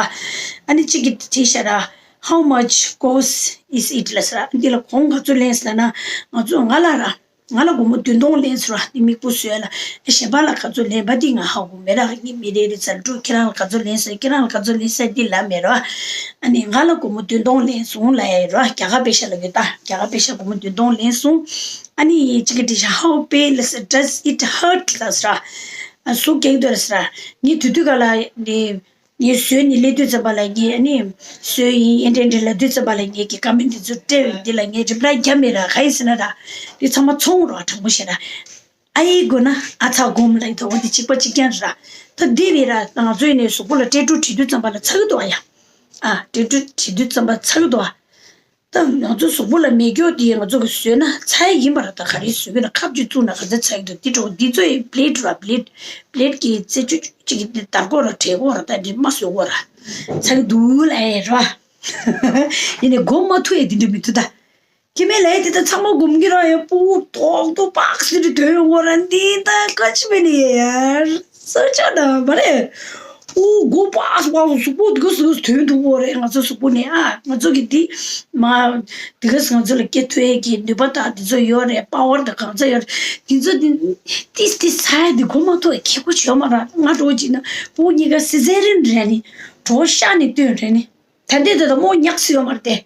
ཨ་ནི་གཅིག་གིས་དྲིས་ཤག་ར། How much cost is it ལབ་ཟེར་ར། འདི་ལ་གོང་ག་ཚོད་ལེན་ཟེར་ན། ང་ཚོ་ང་ལ་ར། ང་ལ་སྒོར་མོ་བདུན་སྟོང་ལེན་ཟེར་བ་འདི་མིག་སྤུ་བཟོས་ལ། ཨེ་གཞན་པ་ལ་ག་ཚོད་ལེན་པ་འདི་ང་ཧ་གོ་མེད་ར། ངས་མི་རེ་རེ་ཚར་འགྲོ། ཁྱེད་རང་ལ་ག་ཚོད་ལེན་ཟེར། ཁྱེད་རང་ལ་ག་ཚོད་ལེན་ཟེར་འདི་ལབ་མེད་ར། ཨ་ནི་ང་ལ་སྒོར་མོ་བདུན་སྟོང་ལེན་སོང་ལབ་ཡ་ར། རྒྱ་གར་པེ་ཤ་ལབ་ཡོད་ད། རྒྱ་གར་པེ་ཤ་སྒོར་མོ་བདུན་སྟོང་ལེན་སོང་། ཨ་ནི་གཅིག་གིས་དྲིས་ཤག How pain ལབ་ཟེར། Does it hurt ལབ་ཟེར་ར། ཨ་ཟུག་རྒྱག་གི་འདུག་ལབ་ཟེར་ར། ངས་དུས་དུས་ག་ལ་ནི། ངས་བཟོས་ནས་སླེབས་དུས་ཙམ་པ་ལ་ངས་ཨ་ནི་བཟོས་ཡིན་ཨེ་འདྲ་འདྲ་ལབ་དུས་ཙམ་པ་ལ་ངས་ཀྱི་ཀོ་མེན་ཊི་འདི་ཚོ་སྤྲད་འདི་ལ་ངས་རི་པ་ལའི་རྒྱབ་མེད་ར། ག་ཡིན་ཟེར་ན་ར། འདི་ཚང་མ་ཚོང་ར་དྲང་པོ་བཤད་ན། ཨ་ཡིག་དགོས་ན་ཨ་ཚ་སྒོམ་ལ་ཡིན་ད། འོ་འདི་གཅིག་པ་གཅིག་རྐྱང་ར། ད་འདི་རེད་ར། ང་ཚོ་ཡིན་ནས་གཟུགས་པོ་ལ་ཊེ་ཊུ་བྲིས་དུས་ཙམ་པ་ལ་ཚ་གི་འདུག་ཨ་ཡ། ཨ་ཊེ་ཊུ་བྲིས་དུས་ཙམ་པ་ཚ་གི་འདུག་ཨ། ད་ང་ཚོ་གཟུགས་པོ་ལ་མེ་སྒྱོགས་དེ་ང་ཚོ་གིས་བཟོས་ན་ཚ་ཡི་ཡིན་པ་ར། ད་ག་རེ་བཟོས་ཀྱི་ན་ཁབ་ཅིག་བཙུགས་ན་ག་ཚོད་ཚ་གི་འདུག་འདི་འགྲོ་འདི་ཚོ་ཡི་བི་ལེ་ཌི་ར། བི་ལེ་ཌི་བི་ལེ་ཌི་གི་རྩེ་གཅིག་གཅིག་གི་འདི་དར་གོ་ར་བྲེ་གོ་ར། ད་འདི་མ་བཟོས་གོ་ར་ཚ་གི་འདུག་ལ་ཡ་ར། ཡིན་ནས་སྒོམ་མ་ཐུབ་ཡ་དེ་འདྲ་མི་ཐུབ་ད། སྐྱེ་དམན་ལ་ཡ་དེ་ད་ཚང་མ་སྒོམ་གི་ར། ཡ་སྤུ་གུ་ཏོག་ཏོག་པགས་ཟེར་དུས་དོན་ཡོང་གོ་ར། འདི་ད་ག་ཅི་མེད་ནི་ཡ་ཡ། སོ་ཆ་ན་མ་རེད། ཨོ་མགོ་པགས་པགས་གཟུགས་པོ་འདི་ག་སུ་ག་སུ་དོན་འདུག་གོ་རེད། ང་ཚོ་གཟུགས་པོ་ནས་ཨ་ང་ཚོ་གི་འདི་མ་འདི་ག་སུ་ང་ཚོ་ལ་སྐྱེ་ཐུབ་ཡས་ཀྱི་ནུས་པ་དང་འདི་ཚོ་ཡོད་རེད། པ་ཝར་དང་གང་ཚ་ཡོད་རེད། འདི་ཚོ་འདི་ཏིས་ཏིས་ཚ་ཡ་འདི་གོ་མ་ཐུབ་ཡ་ཁེ་པོ་བྱོས་མ་ར། ང་འགྲོ་གཅིག་ན་བུ་གཉིས་ཀ་སི་ཛེ་རི་ཡན་རེད་ནི་གྲོ་ཤ་ནི་བཏོན་རེད་ནི་ད་འདི་ད་ད་མོ་ཉག་སི་ཡོད་མ་རེད་དེ།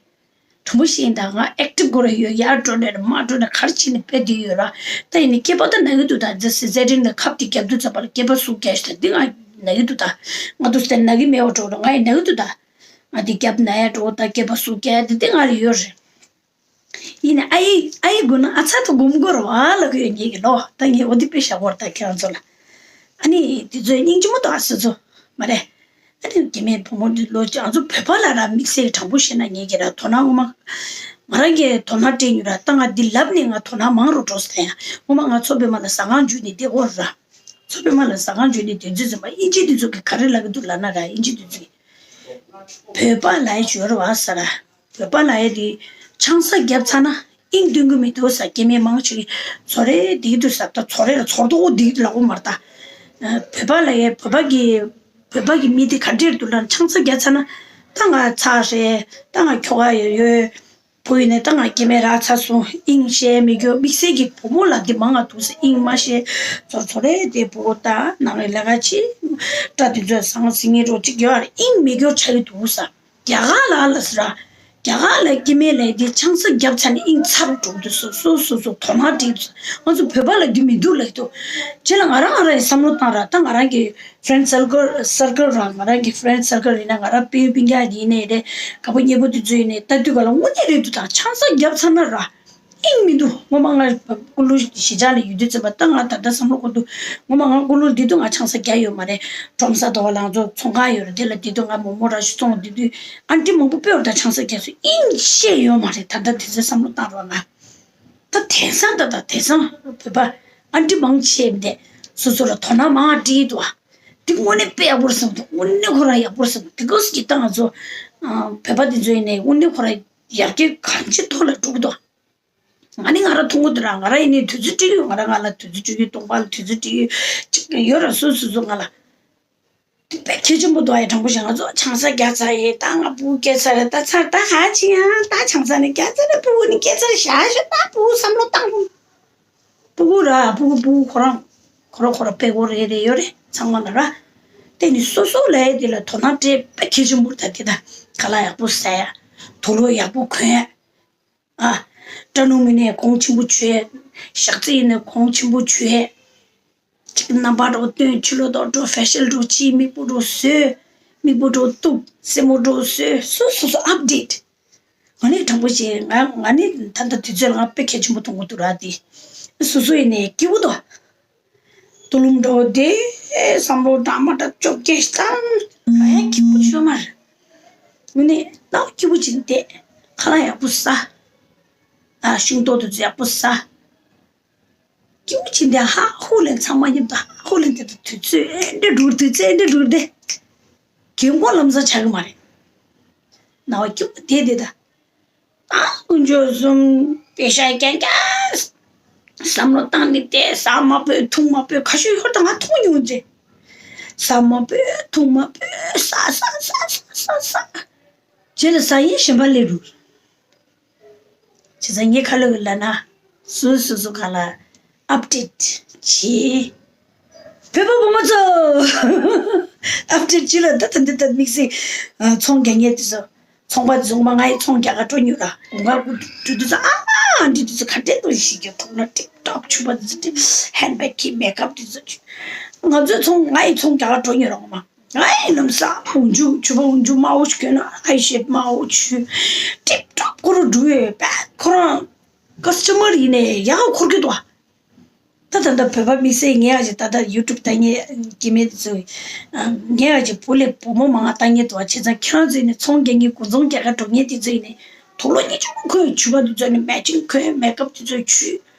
དྲང་པོ་བཤད་ཡིན་ད། ང་ཨེག་ཊིབ་སྒོ་ར་ཡོད། ཡར་འགྲོ་ནས་མར་འགྲོ་ནས་ག་རེ་བྱས་ནས་ཕེབས་བསྡད་ཡོད་ར། ད་ཡིན་ནའི་སྐེད་པ་ད་ན་གི་འདུག་ད། འདི་སི་ཛེ་རི་ཡན་ལ་ཁབ་དེ་བརྒྱབ་དུས་ཙམ་པ་ལ་སྐེད་པ་ཟུག་རྒྱག་ཤི་ད། འདི་ང་ན་གི་འདུག་ད། ང་འདུག་སྟེ་ན་གི་མེད་པ་འགྲོ་ར། ང་ཡི་ན་གི་འདུག་ད། ང་འདི་བརྒྱབ་ན་ཡ་འགྲོ་ད། སྐེད་པ་ཟུག་རྒྱག་འདི་འདི་ང་ལ་ཡོད་རེད། ཡིན་ནའི་ཨ་ཡི་ཨ་ཡི་དགོས་ན་ཨ་ཚ་ད་སྒོམ་དགོས་ར་བ་ལ་གི་ཡོད་ངེད་ཀྱི་ལོ། ད་ངས་འོ་འདི་དཔེ་བཞག་གོ་ར་ད་ཁྱེད་རང་ཚོ་ལ། ཨ་ནི་དེ་ཚོའི་སྙིང་རྗེ་མོ་དང་ཨ་སི་ཚོ་མ་རེད། ཨ་ནི་སྐྱེ་དམན་བུ་མོ་འདི་ལོ་ང་ཚོ་བོད་པ་ལ་ར་དམིགས་བསལ་གྱི་དྲང་པོ་བཤད་ན་ངེད་ཀྱི་ར་དོ་སྣང་ངོ་མ། ང་རང་གིས་དོ་སྣང་སྤྲད་མྱོང་ར། ད་ང་འདི་ལབ་ནས་ང་དོ་སྣང་མང་རུ་འགྲོ་ས་ཡ། ངོ་མ་ང་མཚོ་པདྨ་ལ་ཟ་ཁང་འཇུས་ནས་བསྡད་ཡོད་ར། མཚོ་པདྨ་ལ་ཟ་ཁང་འཇུས་ནས་བསྡད་དུས་ཙམ་པ་ཨིན་ཇི་འདི་ཚོ་གིས་ག་རེ་ལབ་ཀྱི་འདུག་ལབ་ན་ར། ཨིན་ཇི་འདི་ཚོ་གིས་བོད་པ་ལ་ཡ་འབྱོར་བ་ཟེར་ར། བོད་པ་ལ་ཡ་དེ་ཆང་ས་བརྒྱབ་ཚར་ན་དབྱིངས་སྟོན་གྱི་མི་འདུག་ཟེར། སྐྱེ་དམན་མང་ཆེ་གིས་ཚོ་རེ་བསྡད་འདུག་ཟེར། ད་ཚོ་རེ་ལ་ཚོར་དོ་བསྡད་ལབ་དགོས་མ་རེད་ད། བོད་པ་ལ་ཡ་བོད་པ་གི་བོད་པ་གི་མི་དེ་ག་འདྲས་འདུག་ལབ་ན། ཆང་ས་བརྒྱབ་ཚར་ན་ད་ང་ཚར་རེད། ད་ང་ཁྱོ་ག་ཡོད་ཡོད། བུ་ཡིན་ནའི་ད་ང་སྐྱེ་དམན་རག་ཚར་སོང་། དབྱིངས་བཤད་མི་དགོས། དམིགས་བསལ་གྱི་བུ་མོ་ལ་འདི་མང་ང་འདུག་ཟེར། དབྱིངས་མ་བཤད། ཚོ་ཚོ་རེ་དེ་བུ་ད་ནང་ལ་ལས་ཀ་བྱེད། སྐྲ་དེ་ཚོ་ཟང་ཟིང་ངེ་རོ་གཅིག་ཡོད་རེད། དབྱིངས་མི་དགོས་ཆགས་ཀྱི་འདུག་ཟེར། རྒྱ་གར་ལ་ལ་ཟེར་ར། རྒྱ་གར་ལ་སྐྱེ་དམན་ལ་དེ་ཆང་ས་བརྒྱབ་ཚར་ནས་དབྱིངས་ཚ་རུ་འགྲོ་གི་འདུག་སོ་སོ་སོ་སོ་དོ་སྣང་སྤྲད་འདུག་ང་ཚོ་བོད་པ་ལ་འདི་མི་འདུག་ལབ་ཀྱི་འདུག་རྗེས་ལ་ང་རང་ང་རང་ཡིས་བསམ་བློ་བཏང་ར། ད་ང་རང་གི་ཕྲེན་ཌི་སར་ཀལ་སར་ཀལ་ར། ང་རང་གི་ཕྲེན་ཌི་སར་ཀལ་ཡིན་ན་ང་རང་སྤུན་སྤུན་ཀྱག་ཡིན་ནའི་རེད། དགའ་པོ་ཉེ་པོ་དེ་ཚོ་ཡིན་ནའི་ལྟ་དུས་ག་ལ་དངོས་གནས་རེད་འདུག་ད་ཆང་ས་བརྒྱབ་ཚར་ན་ར། དབྱིངས་མི་འདུག་ངོ་མ་ང་ཀུ་ལུ་གཞིས་ཆགས་ལ་ཡོད་དུས་ཙམ་པ་ད་ང་ད་ལྟ་བསམ་བློ་འཁོར་འདུག་ངོ་མ་ང་ཀུ་ལུ་འདི་དུས་ང་ཆང་ས་བརྒྱབ་ཡོད་མ་རེད། ཁྲོམ་ས་དོ་བ་ལང་ཚོ་ཚོང་ཁང་ཡོད་རེད། དེ་ལ་དེ་དུས་ང་མོག་མོག་ར་ཞིག་བཙོང་། དེ་དུས་ཨན་ཊི་མང་པོ་དཔེ་བར་ད་ཆང་ས་བརྒྱབ་སོང་། དབྱིངས་ཤེས་ཡོད་མ་རེད། ད་ལྟ་དེ་ཚོའི་བསམ་བློ་བཏང་རོགས་གནང་། ད་དེང་སང་ད་ད་དེང་སང་བོད་པ་ཨན་ཊི་མང་ཆེ་བ་དེ་སོ་སོ་ལ་དོ་སྣང་མང་སྤྲད་འདུག་ཨ། དེ་དངོས་གནས་དཔེ་ཡག་པོ་རེད་བསམ་འདུག་དངོས་གནས་ཁོ་རང་ཡག་པོ་རེད་བསམ་འདུག་དེ་ག་སུ་གིས་ད་ང་ཚོ་བོད་པ་དེ་ཚོ་ཡིན་ནའི་དངོས་གནས་ཁོ་རང་ཡར་རྒྱས་གང་ཅིའི་ཐོག་ལ་འགྲོ་གི་འདུག་ང་ནི་ང་རང་མཐོང་གི་འདུག་ར། ང་རང་ཡིན་ནའི་དུས་ཚོད་སྤྲད་ཀྱི་ཡོད། ང་རང་ང་ལ་དུས་ཚོད་སྤྲད་ཀྱི་ཡོད། སྟོང་པ་ལ་དུས་ཚོད་སྤྲད་ཀྱི་ཡོད་ར། སོ་སོ་སོ་ང་ལ། དེ་དཔེ་གལ་ཆེན་པོ་འདུག་ཨ་ཡ། དྲང་པོ་བཤད་ང་ཚོ་ཆང་ས་བརྒྱབ་ཚར་ཡིན། ད་ང་སྤུ་གུ་སྐྱེས་ཚར་རེད། ད་ཚར་ད་ཧ་ཅི་ཡང་ད་ཆང་ས་ནི་བརྒྱབ་ཚར་རེད། སྤུ་གུ་ནི་སྐྱེས་ཚར་རེད། ཤ་ཤ་ད་སྤུ་གུ་བསམ་བློ་བཏང་དགོས། སྤུ་གུ་ར་སྤུ་གུ་སྤུ་གུ་ཁོ་རང་ཁོ་རང་ཁོ་རང་དཔེ་ཁོ་རེ་རེ་ཡོད་རེད་ཚང་མ་ལ་ར། དེ་ནི་སོ་སོ་ལ་ཡ་དེ་ལ་དོ་སྣང་སྤྲད་དཔེ་གལ་ཆེན་པོ་རེད་ད་དེ་ད་ཁ་ལག་ཡག་པོ་ཟ་ཡ། དུག་ལོག་ཡག་པོ་གོན་ཡ། ཨ། སྐྲ་ནུ་མི་ནས་གོང་ཆེན་པོ་བྱོས། ཞག་རྩི་ཡིན་ནས་གོང་ཆེན་པོ་བྱོས། ཅིག་རྣམ་པ་འགྲོ་སྟོན་ཕྱི་ལོགས་ཐོག་འགྲོ་ཕེ་ཤལ་འགྲོ་ཅི་མིག་སྤུ་འགྲོ་བཟོས། མིག་སྤུ་འགྲོ་གཏུབ་སེན་མོ་འགྲོ་བཟོས་སོ་སོ་སོ་ཨབ་ཌེཊ། ང་ནི་དྲང་པོ་བྱས་ང་ང་ནི་ད་ལྟ་དུས་ཚོད་ལ་ང་དཔེ་གལ་ཆེན་པོ་མཐོང་གི་འདུག་ར་དེ། སོ་སོ་ཡིན་ནས་སྐྱིད་པོ་འདུག་ཏུ་ལུམ་འགྲོ་དེ་བསམ་བློ་འདྲ་མ་འདྲ་བཅོ་བརྒྱད་བཏང་། ང་ཡང་སྐྱིད་པོ་ཆོད་མ་རེད། ངུ་ནི་ནང་སྐྱིད་པོ་ཅིག་བསྡད། ཁ་ལག་ཡག་པོ་ཟ། ཨ་ཤིང་ཏོག་དེ་ཚོ་ཡག་པོ་ཟ། སྐྱིད་པོ་ཅིག་བསྡད་ཧ་ཧུ་ལེན་ཚང་མ་མཉམ་དུ་ཧ་ཧུ་ལེན་དེ་དུས་ཚོད་ཨེ་འདྲ་འགྲུར་དུས་ཚོད་ཨེ་འདྲ་འགྲུར་དེ། རྒན་གོག་ལམ་སང་ཆགས་ཀྱི་མ་རེད། ན་བ་སྐྱིད་པོ་བསྡད་བསྡད་ད། ཨ་དཀོན་མཆོག་གསུམ་པེ་ཤ་རྐྱང་རྐྱང་བསམ་བློ་བཏང་ནས་བསྡད། ཟ་མ་ཕོད་འཐུང་མ་ཕོད་ཁ་ཤས་ཡོད་ད་ང་མཐོང་མྱོང་རྗེས། ཟ་མ་ཕོད་འཐུང་མ་ཕོད་ཟ་ཟ་ཟ་ཟ་ཟ་ཟ། རྗེས་ལ་ཟ་ཡིན་གཞན་པ་སླེབས་རུ། བྱས་ཙང་ངས་ཁ་ལོ་གི་ལབ་ན། སོ་སོ་སོ་ག་ལ་ཨབ་ཌེཊ་བྱེད། བོད་པ་བུ་མོ་ཚོ། ཨབ་ཌེཊ་བྱེད་ལ་ད་ད་འདི་ད་དམིགས་བསལ་ཚོང་རྒྱག་མཁན་དེ་ཚོ། ཚོང་པ་ཚོང་པ་ང་ཡི་ཚོང་རྒྱག་ག་འགྲོ་མྱོང་ར་དགུན་ཁ་དགུན་དུས་དུས་ཚོད་ཨ་མ་འདི་དུས་ཚོད་ག་འདྲས་འདུག་ཞིག་གི་ཐོག་ན་ཊིབ་ཊོབ་ཕྱུ་པ་དུས་ཚོད་ཧན་བེག་གི་མེག་ཨབ་དུས་ཚོད་ང་ཚོའི་ཚོང་ང་ཡི་ཚོང་རྒྱག་ག་འགྲོ་མྱོང་ར་ངོ་མ། ང་ཡི་ལམ་སང་འོག་འཇུག་ཕྱུ་པ་འོག་འཇུག་དམར་པོ་ཞིག་གྱོན་ན་ཨའི་ཤེད་དམར་པོ་ཞིག་ཊིབ་ཊོབ་ཁོ་རང་འགྲོ་ཡོད་པས་ཁོ་རང་ཀ་སི་ཊ་མར་ཡིན་ནས་ཡག་ག་འཁོར་གྱི་འདུག་ད་ད་ལྟ་བོད་པ་དམིགས་བསལ་ངས་ཨ་ཅེ་ད་ལྟ་ཡུ་ཊུབ་ལྟ་མཁན་སྐྱེ་དམན་དེ་ཚོ་ངས་ཨ་ཅེ་བུ་ལས་བུ་མོ་མང་ང་ལྟ་མཁན་འདུག་བ་བྱས་ཙང་ཁྱེད་རང་ཚོ་ཡིན་ནས་ཚོང་རྒྱག་མཁན་དགུན་ཚོང་རྒྱག་ག་འགྲོ་མཁན་དེ་ཚོ་ཡིན་ནས་དུག་ལོག་སྙིང་རྗེ་མོ་གོན་ཕྱུ་པ་དེ་ཚོ་ནས་མེ་ཅིང་གོན་མེག་ཨབ་དེ་ཚོ་ཆུ་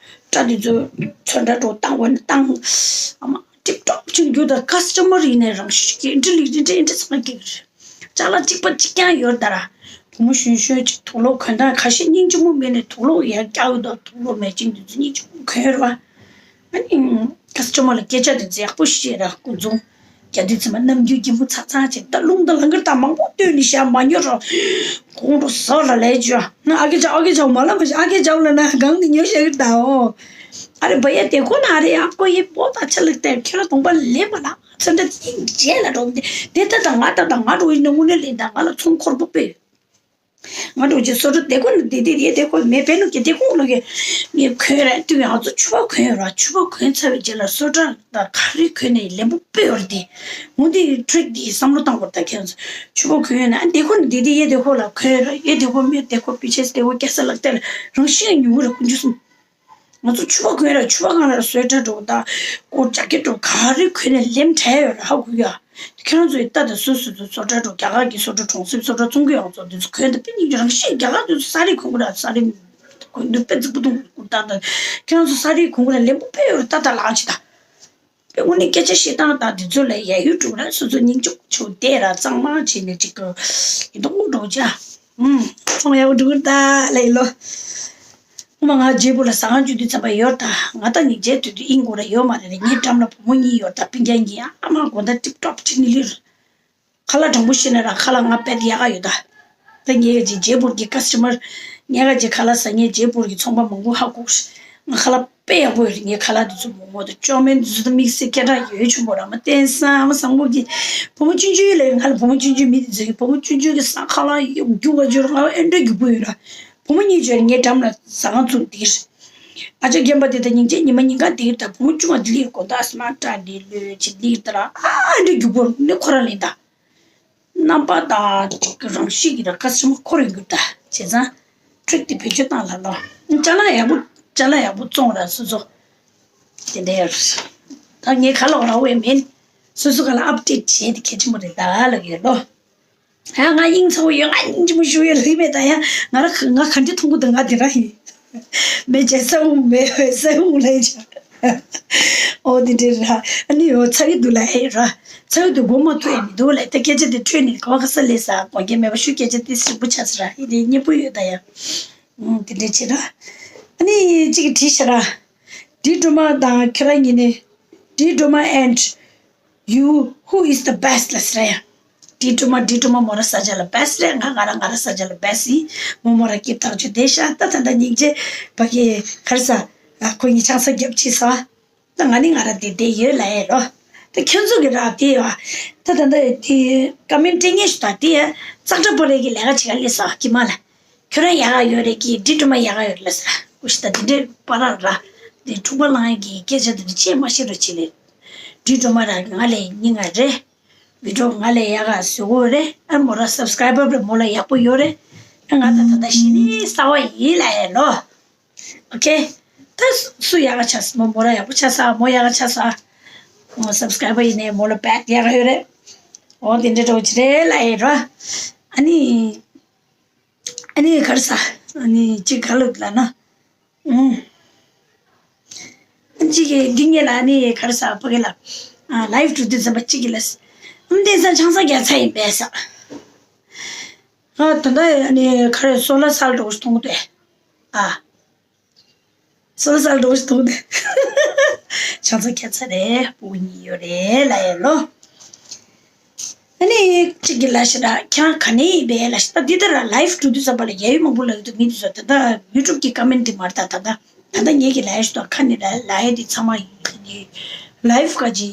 སྐྲ་དེ་ཚོ་ཚོན་ཁྲ་འགྲོ་བཏང་བ་ནས་བཏང་ཨ་མ། ཊིབ་ཊོབ་ཅིག་འགྱུར་དང་ཀ་སི་ཊ་མར་ཡིན་ནའི་རང་བཞིན་གྱིས་འདྲི་ལིག་འདྲི་འདྲི་འདྲི་ཚང་སྐྱེ་གི་རེད། ཅ་ལག་གཅིག་པ་གཅིག་རྐྱང་ཡོད་ད་ར། བུ་མོ་གཞོན་གཞོན་ཅིག་དུག་ལོག་གོན་སྟངས་ཁ་ཤས་སྙིང་རྗེ་མོ་མེད་ནས་དུག་ལོག་ཡར་བཀྱག་ཡོད་དོ་དུག་ལོག་མེད་ཅིང་དུས་ཚོད་སྙིང་རྗེ་མོ་གོན་ཡོད་ར། ཨ་ནི་ཀ་སི་ཊ་མར་ལ་སྐད་ཆ་དེ་ཚོ་ཡག་པོ་བཤད་ར་སྐུ་མཚུངས། རྒྱ་དུས་ཚོད་མ་ནམ་རྒྱུན་གྱི་མོ་ཚ་ཚང་ཅིག་ད་རླུང་དང་ལང་ཀར་དང་མང་པོ་བཏོན་ནས་བཞག་མ་ཉོ་ར། གོང་དུ་ཟོ་ལ་ལས་བཅོ་ན་ཨ་ཀེ་ཅག་ཨ་ཀེ་ཅག་མ་ལ་མ་ཞིག་ཨ་ཀེ་ཅག་ལ་ན་གང་གི་ཉོ་ཤེས་ཀྱི་ད་འོ། ཨ་རེ་བ་ཡ་དེ་ཁོ་ན་ཨ་རེ་ཨ་ཀོ་ཡི་པོ་ད་ཆ་ལག་དེ་ཁྱེད་རང་གདོང་པ་ལེན་པ་ན་ཚོན་ཁྲ་ཅིག་རྗེས་ལ་འགྲོ་གི་དེ་ད་ད་ང་ད་ད་ང་འགྲོ་ཡིན་ན་དངོས་གནས་ལེན་ད་ང་ལ་ཚོང་ཁོར་པོ་པོས། ང་འགྲོ་རྗེས་སོ་ཏྲ་དེ་ཁོ་ན་དེ་དེ་དེ་དེ་ཁོ་མེ་པེ་ནུ་ཀེ་དེ་ཁོ་ལོ་ཀེ་ངས་གོན་ར་དུས་ང་ཚོ་ཕྱུ་པ་གོན་ཡོད་ར་ཕྱུ་པ་གོན་ཚར་བའི་རྗེས་ལ་སོ་ཏྲ་ད་ག་རེ་གོན་ནས་ལེན་པོ་པོས་ཡོད་རེད་དེ་ངོ་དེ་ཊི་རིག་དེ་བསམ་བློ་བཏང་དགོས་ད་ཁྱེད་ཚོ་ཕྱུ་པ་གོན་ཡོད་ན་ཨ་དེ་ཁོ་ན་དེ་དེ་ཡེ་དེ་ཁོ་ལ་གོན་ར་ཡེ་དེ་ཁོ་མེ་དེ་ཁོ་པི་ཆེས་དེ་ཁོ་སྐྱ་ས་ལག་དེ་ལ་རང་བཞིན་ཉུང་གི་རེད་དཀོན་མཆོག་གསུམ། ང་ཚོ་ཕྱུ་པ་གོན་ར་ཕྱུ་པ་གང་ལ་སོ་ཏྲ་འགྲོ་ད་ཀོ་ཅ་ཀེ་འགྲོ་ག་རེ་གོན་ནས་ལེམ་བྲལ་ཡོད་ར་ཧ་གོ་ཡ། ཁྱེད་རང་ཚོའི་ལྟ་དང་སོ་སོ་ཚོ་སོ་ཏྲ་འགྲོ་རྒྱ་གར་གྱི་སོ་ཏྲ་གྲོང་གསེབ་སོ་ཏྲ་ཚོང་ཁུལ་ཡོང་ཚོ་འདི་ཚོ་གོན་ད་པི་ཉིན་རང་བཞིན་རྒྱ་གར་དུ་ས་རིག་གོན་གོ་ར་ས་རིག་གོན་དུ་པེ་ཙི་པུ་ཏུང་ཀུར་ཏ་དང་ཁྱེད་རང་ཚོ་ས་རིག་གོན་གོ་ར་ལེམ་པོ་པེ་ཡོད་ར་ལྟ་ད་ལག་ཅི་ད། པེ་ཀུན་ནི་སྐད་ཆ་བཤད་སྟངས་དང་འདི་ཚོ་ལ་ཡ་ཡུ་ཊུབ་ལ་སོ་སོ་སྙིང་རྗེ་ཆུ་དེ་ར་གཙང་མ་བྱས་ནས་ཅིག་གི་ཡིན་མདོག་མདོག་བྱ། ཨུམ། ཚོང་ཡག་པོ་འགྲོ་གི་རེད་ད་ལེ་ལོ། ཨུ་མ་ང་རྗེས་པོ་ལ་ཟ་ཁང་བཅུག་དུས་ཙམ་པ་ཡོད་ད། ང་ད་ནི་རྗེས་དུས་དུས་ཨིན་གོ་ར་ཡོད་མ་རེད་ངའི་འགྲམ་ལ་བུ་མོ་གཉིས་ཡོད་ད་སྤུན་ཀྱག་གཉིས་ཨ་མ་དགོང་དག་ཊིབ་ཊོབ་ཁྲིད་ནི་ལིར། ཁ་ལག་དྲང་པོ་བཤད་ན་ར་ཁ་ལག་ང་དཔེ་ཡག་ག་ཡོད་ད། ད་ངའི་རྗེས་རྗེས་པོར་གྱི་ཀ་སི་ཊ་མར། ངའི་ག་རྗེས་ཁ་ལག་ཟ་ངའི་རྗེས་པོར་གྱི་ཚོང་པ་མང་པོ་ཧ་གོ་ང་ཁ་ལག་དཔེ་ཡག་པོ་ཡོད་རེད་ངའི་ཁ་ལག་དེ་ཚོ་མོག་མོག་དང་ཅོ་མན་དེ་ཚོ་ད་དམིགས་བསལ་སྐད་གྲགས་ཡོད་ཆུང་པོ་ར་མ་བསྟན་སང་མ་བཟང་པོ་གི། བུ་མོ་ཆུང་ཆུང་ལས་ང་ལ་བུ་མོ་ཆུང་ཆུང་མི་དེ་ཚོ་གི་བུ་མོ་ཆུང་ཆུང་གི་སང་ཁ་ལག་རྒྱུག་ག་འཇོར་ང་ཨེ་འདྲ་རྒྱུག་པོ་ཡོད་ར། བུ་མོ་གཉིས་འཇོར་ངའི་འགྲམ་ལ་ཟ་ཁང་ཚུགས་འདིར། ཨ་ཅག་རྒན་པ་དེ་ད་སྙིང་རྗེ་ཉི་མ་ཉིན་གང་འདིར་ད་བུ་མོ་ཆུང་བ་འདི་ལིར་གོ་ད་སི་མ་ཊ་འདི་ལོས་ཅི་འདིར་ད་ར་ཨ་འདྲ་རྒྱུག་པོ་ནི་ཁོ་ར་ལེན་ད། རྣམ་པ་དང་རང་གཤིས་ཀྱི་ར་ཀ་སི་ཊ་མར་ཁོ་རང་གྱུར་ད་བྱས་ཙང་། ཊི་རིག་དེ་བེད་སྤྱོད་བཏང་ལ་ལོ། ཅ་ལག་ཡག་པོ་ཅ་ལག་ཡག་པོ་བཙོང་ར་སོ་སོ། དེ་འདྲ་ཡོད་རེད། ད་ངས་ཁ་ལོག་ར་བས་མིན། སོ་སོ་ག་ལ་ཨབ་ཌེཊ་བྱས་ཏེ་གལ་ཆེན་པོ་རེད་ད་ལབ་ཡོད་ལོ། ཡང་ང་སྙིང་ཚ་བོ་ཡོད་ང་སྙིང་རྗེ་མོ་ཞུ་ཡོད་ལྷག་མེད་ད་ཡང་ང་ར་ང་ག་འདྲ་མཐོང་གི་འདུག་ང་དེ་ར་ཡིན། མེ་ཇེ་ས་འུ་མེ་ས་འུ་ལས་ཆ། ཨོ་དེ་འདྲའི་ར། ཨ་ནི་ཡོ་ཚ་གི་འདུག་ལ་ཨེ་ར། ཚ་གི་འདུག་སྒོ་མ་ཐུག་ཨེ་མི་འདུག་ལ་ད་སྐད་ཆ་དེ་འཕྲོས་ནས་ག་བ་ག་ས་ལས་ས་དགོངས་འགལ་མེད་པ་ཞུ་སྐད་ཆ་དེ་སྲིད་པོ་ཆགས་ས་ར་ཨེ་དེ་སྙན་པོ་ཡོད་ད་ཡ། ཨུམ་དེ་འདྲའི་བྱེད་ར། ཨ་ནི་གཅིག་གིས་དྲིས་ཤག་ར། ཌི་ཌོ་མ་དང་ཁྱོད་རང་གཉིས་ནི། ཌི་ཌོ་མ་and you who is the best ལ་ཟེར་ཡ། ཌི་ཌོ་མ་ཌི་ཌོ་མ་མོ་ར་ས་ཆ་ལ་བེ་སི་ཊི་རེད། ང་ང་ར་ང་ར་ས་ཆ་ལ་བེ་སི་ཊི་ཡིན། མོ་མོ་ར་སྐྱིད་ཐག་ཆོད་བསྡད་ཤག་ད་ད་ད་སྙིང་རྗེ་བ་གི་ག་རེ་ཟ། ཨ་ཁོ་གཉིས་ཆང་ས་རྒྱབ་ཅི་ས། ད་ང་ནི་ང་ར་དེ་དེ་ཡོད་ལ་ཡེ་རོ། ད་ཁྱོད་ཚོ་གི་ར་དེ་ཡོད། ད་ད་ད་དེ་ཀ་མེན་སྤྲད་ངེས་ཤིག་ད་དེ་ཙག་སྒྲ་པོ་རེ་གི་ལས་ཀ་བྱེད་ག་ལས་ས་ཀི་མ་ལ། ཁྱོད་རང་ཡག་ག་ཡོད་རེད་ཀི་འདྲི་སྒྲོལ་མ་ཡག་ག་ཡོད་ལ་ས་ཀུ་ཤི་ད་དེ་འདྲེ་པ་ར་ར། དེ་འཁྲུག་པ་ལང་ཡ་གི་སྐད་ཆ་དེ་འདྲ་ཅེས་མ་ཤེས་རོ་ཅི་ལེ། འདྲི་སྒྲོལ་མ་ར་ང་ལས་སྙིང་ང་རེད། བི་ཌིའོ་ང་ལས་ཡག་ག་བཟོ་གོ་རེད། ཨ་མོ་ར་སབ་སི་ཀ་རའི་བར་རེད་མོ་ལ་ཡག་པོ་ཡོད་རེད། ཨ་ང་ད་ད་ད་ཤི་ནི་ས་བ་ཡིན་ལ་ཡེ་ལོ། ཨོ་ཁེ། ད་སུ་ཡག་ག་ཆགས་སོང་མོ་མོ་ར་ཡག་པོ་ཆགས་ས་མོ་ཡག་ག་ཆགས་ས། མོ་སབ་སི་ཀ་རའི་བར་ཡིན་ནའི་མོ་ལ་བེད་ཡག་ག་ཡོད་རེད། ཨོ་དེ་འདྲ་འགྲོ་ཅི་རེད་ལ་ཡེ་རོ། ཨ་ནི། ཨ་ནི་ག་རེ་ཟ། ཨ་ནི་གཅིག་ག་ལབ་ལ་ན། ཨུམ། ཨ་གཅིག་གི་འདི་ངེད་ལ་ཨ་ནི་ག་རེ་ཟ་ཕ་གི་ལ། ཨ་ལའིབ་འགྲོ་དུས་ཙམ་པ་གཅིག་གི་ལ། ཨམ་བསྟན་ས་ཆང་ས་རྒྱག་ཚ་ཡིན་པས་ས། ཨ་ད་ལྟ་ཨ་ནི་ག་རེ་སོ་ལ་སལ་འགྲོ་གི་གཏོང་གི་འདུག་ཨ། སོ་སོ་ལོག་ཏུ་ཆང་ས་ཁྱད་ཚ་རེད་པུ་གཉིས་ཡོད་རེད་ལ་ཡ་ལོ། ཨ་ནི་གཅིག་གི་ལ་ཤི་ར་ཁྱང་ག་ནས་ཡིན་པའི་ལ་ཤི་ད་འདི་ལྟར་ལའིབ་འགྲོ་དུས་ཙམ་པ་ལ་ཡ་ཡུ་མང་པོ་ལ་ཡོད་དུ་མི་དུས་ཙམ་ད་ལྟ་ཡུ་ཊུབ་གི་ཀ་མེན་འདི་མར་ད་ད་ད་ད་ད་ངེད་ཀྱི་ལ་ཡ་ཤི་ད་ཁ་ནས་ལ་ལ་ཡ་འདི་ཚང་མ་ཡིན་ལའིབ་ག་ཅི་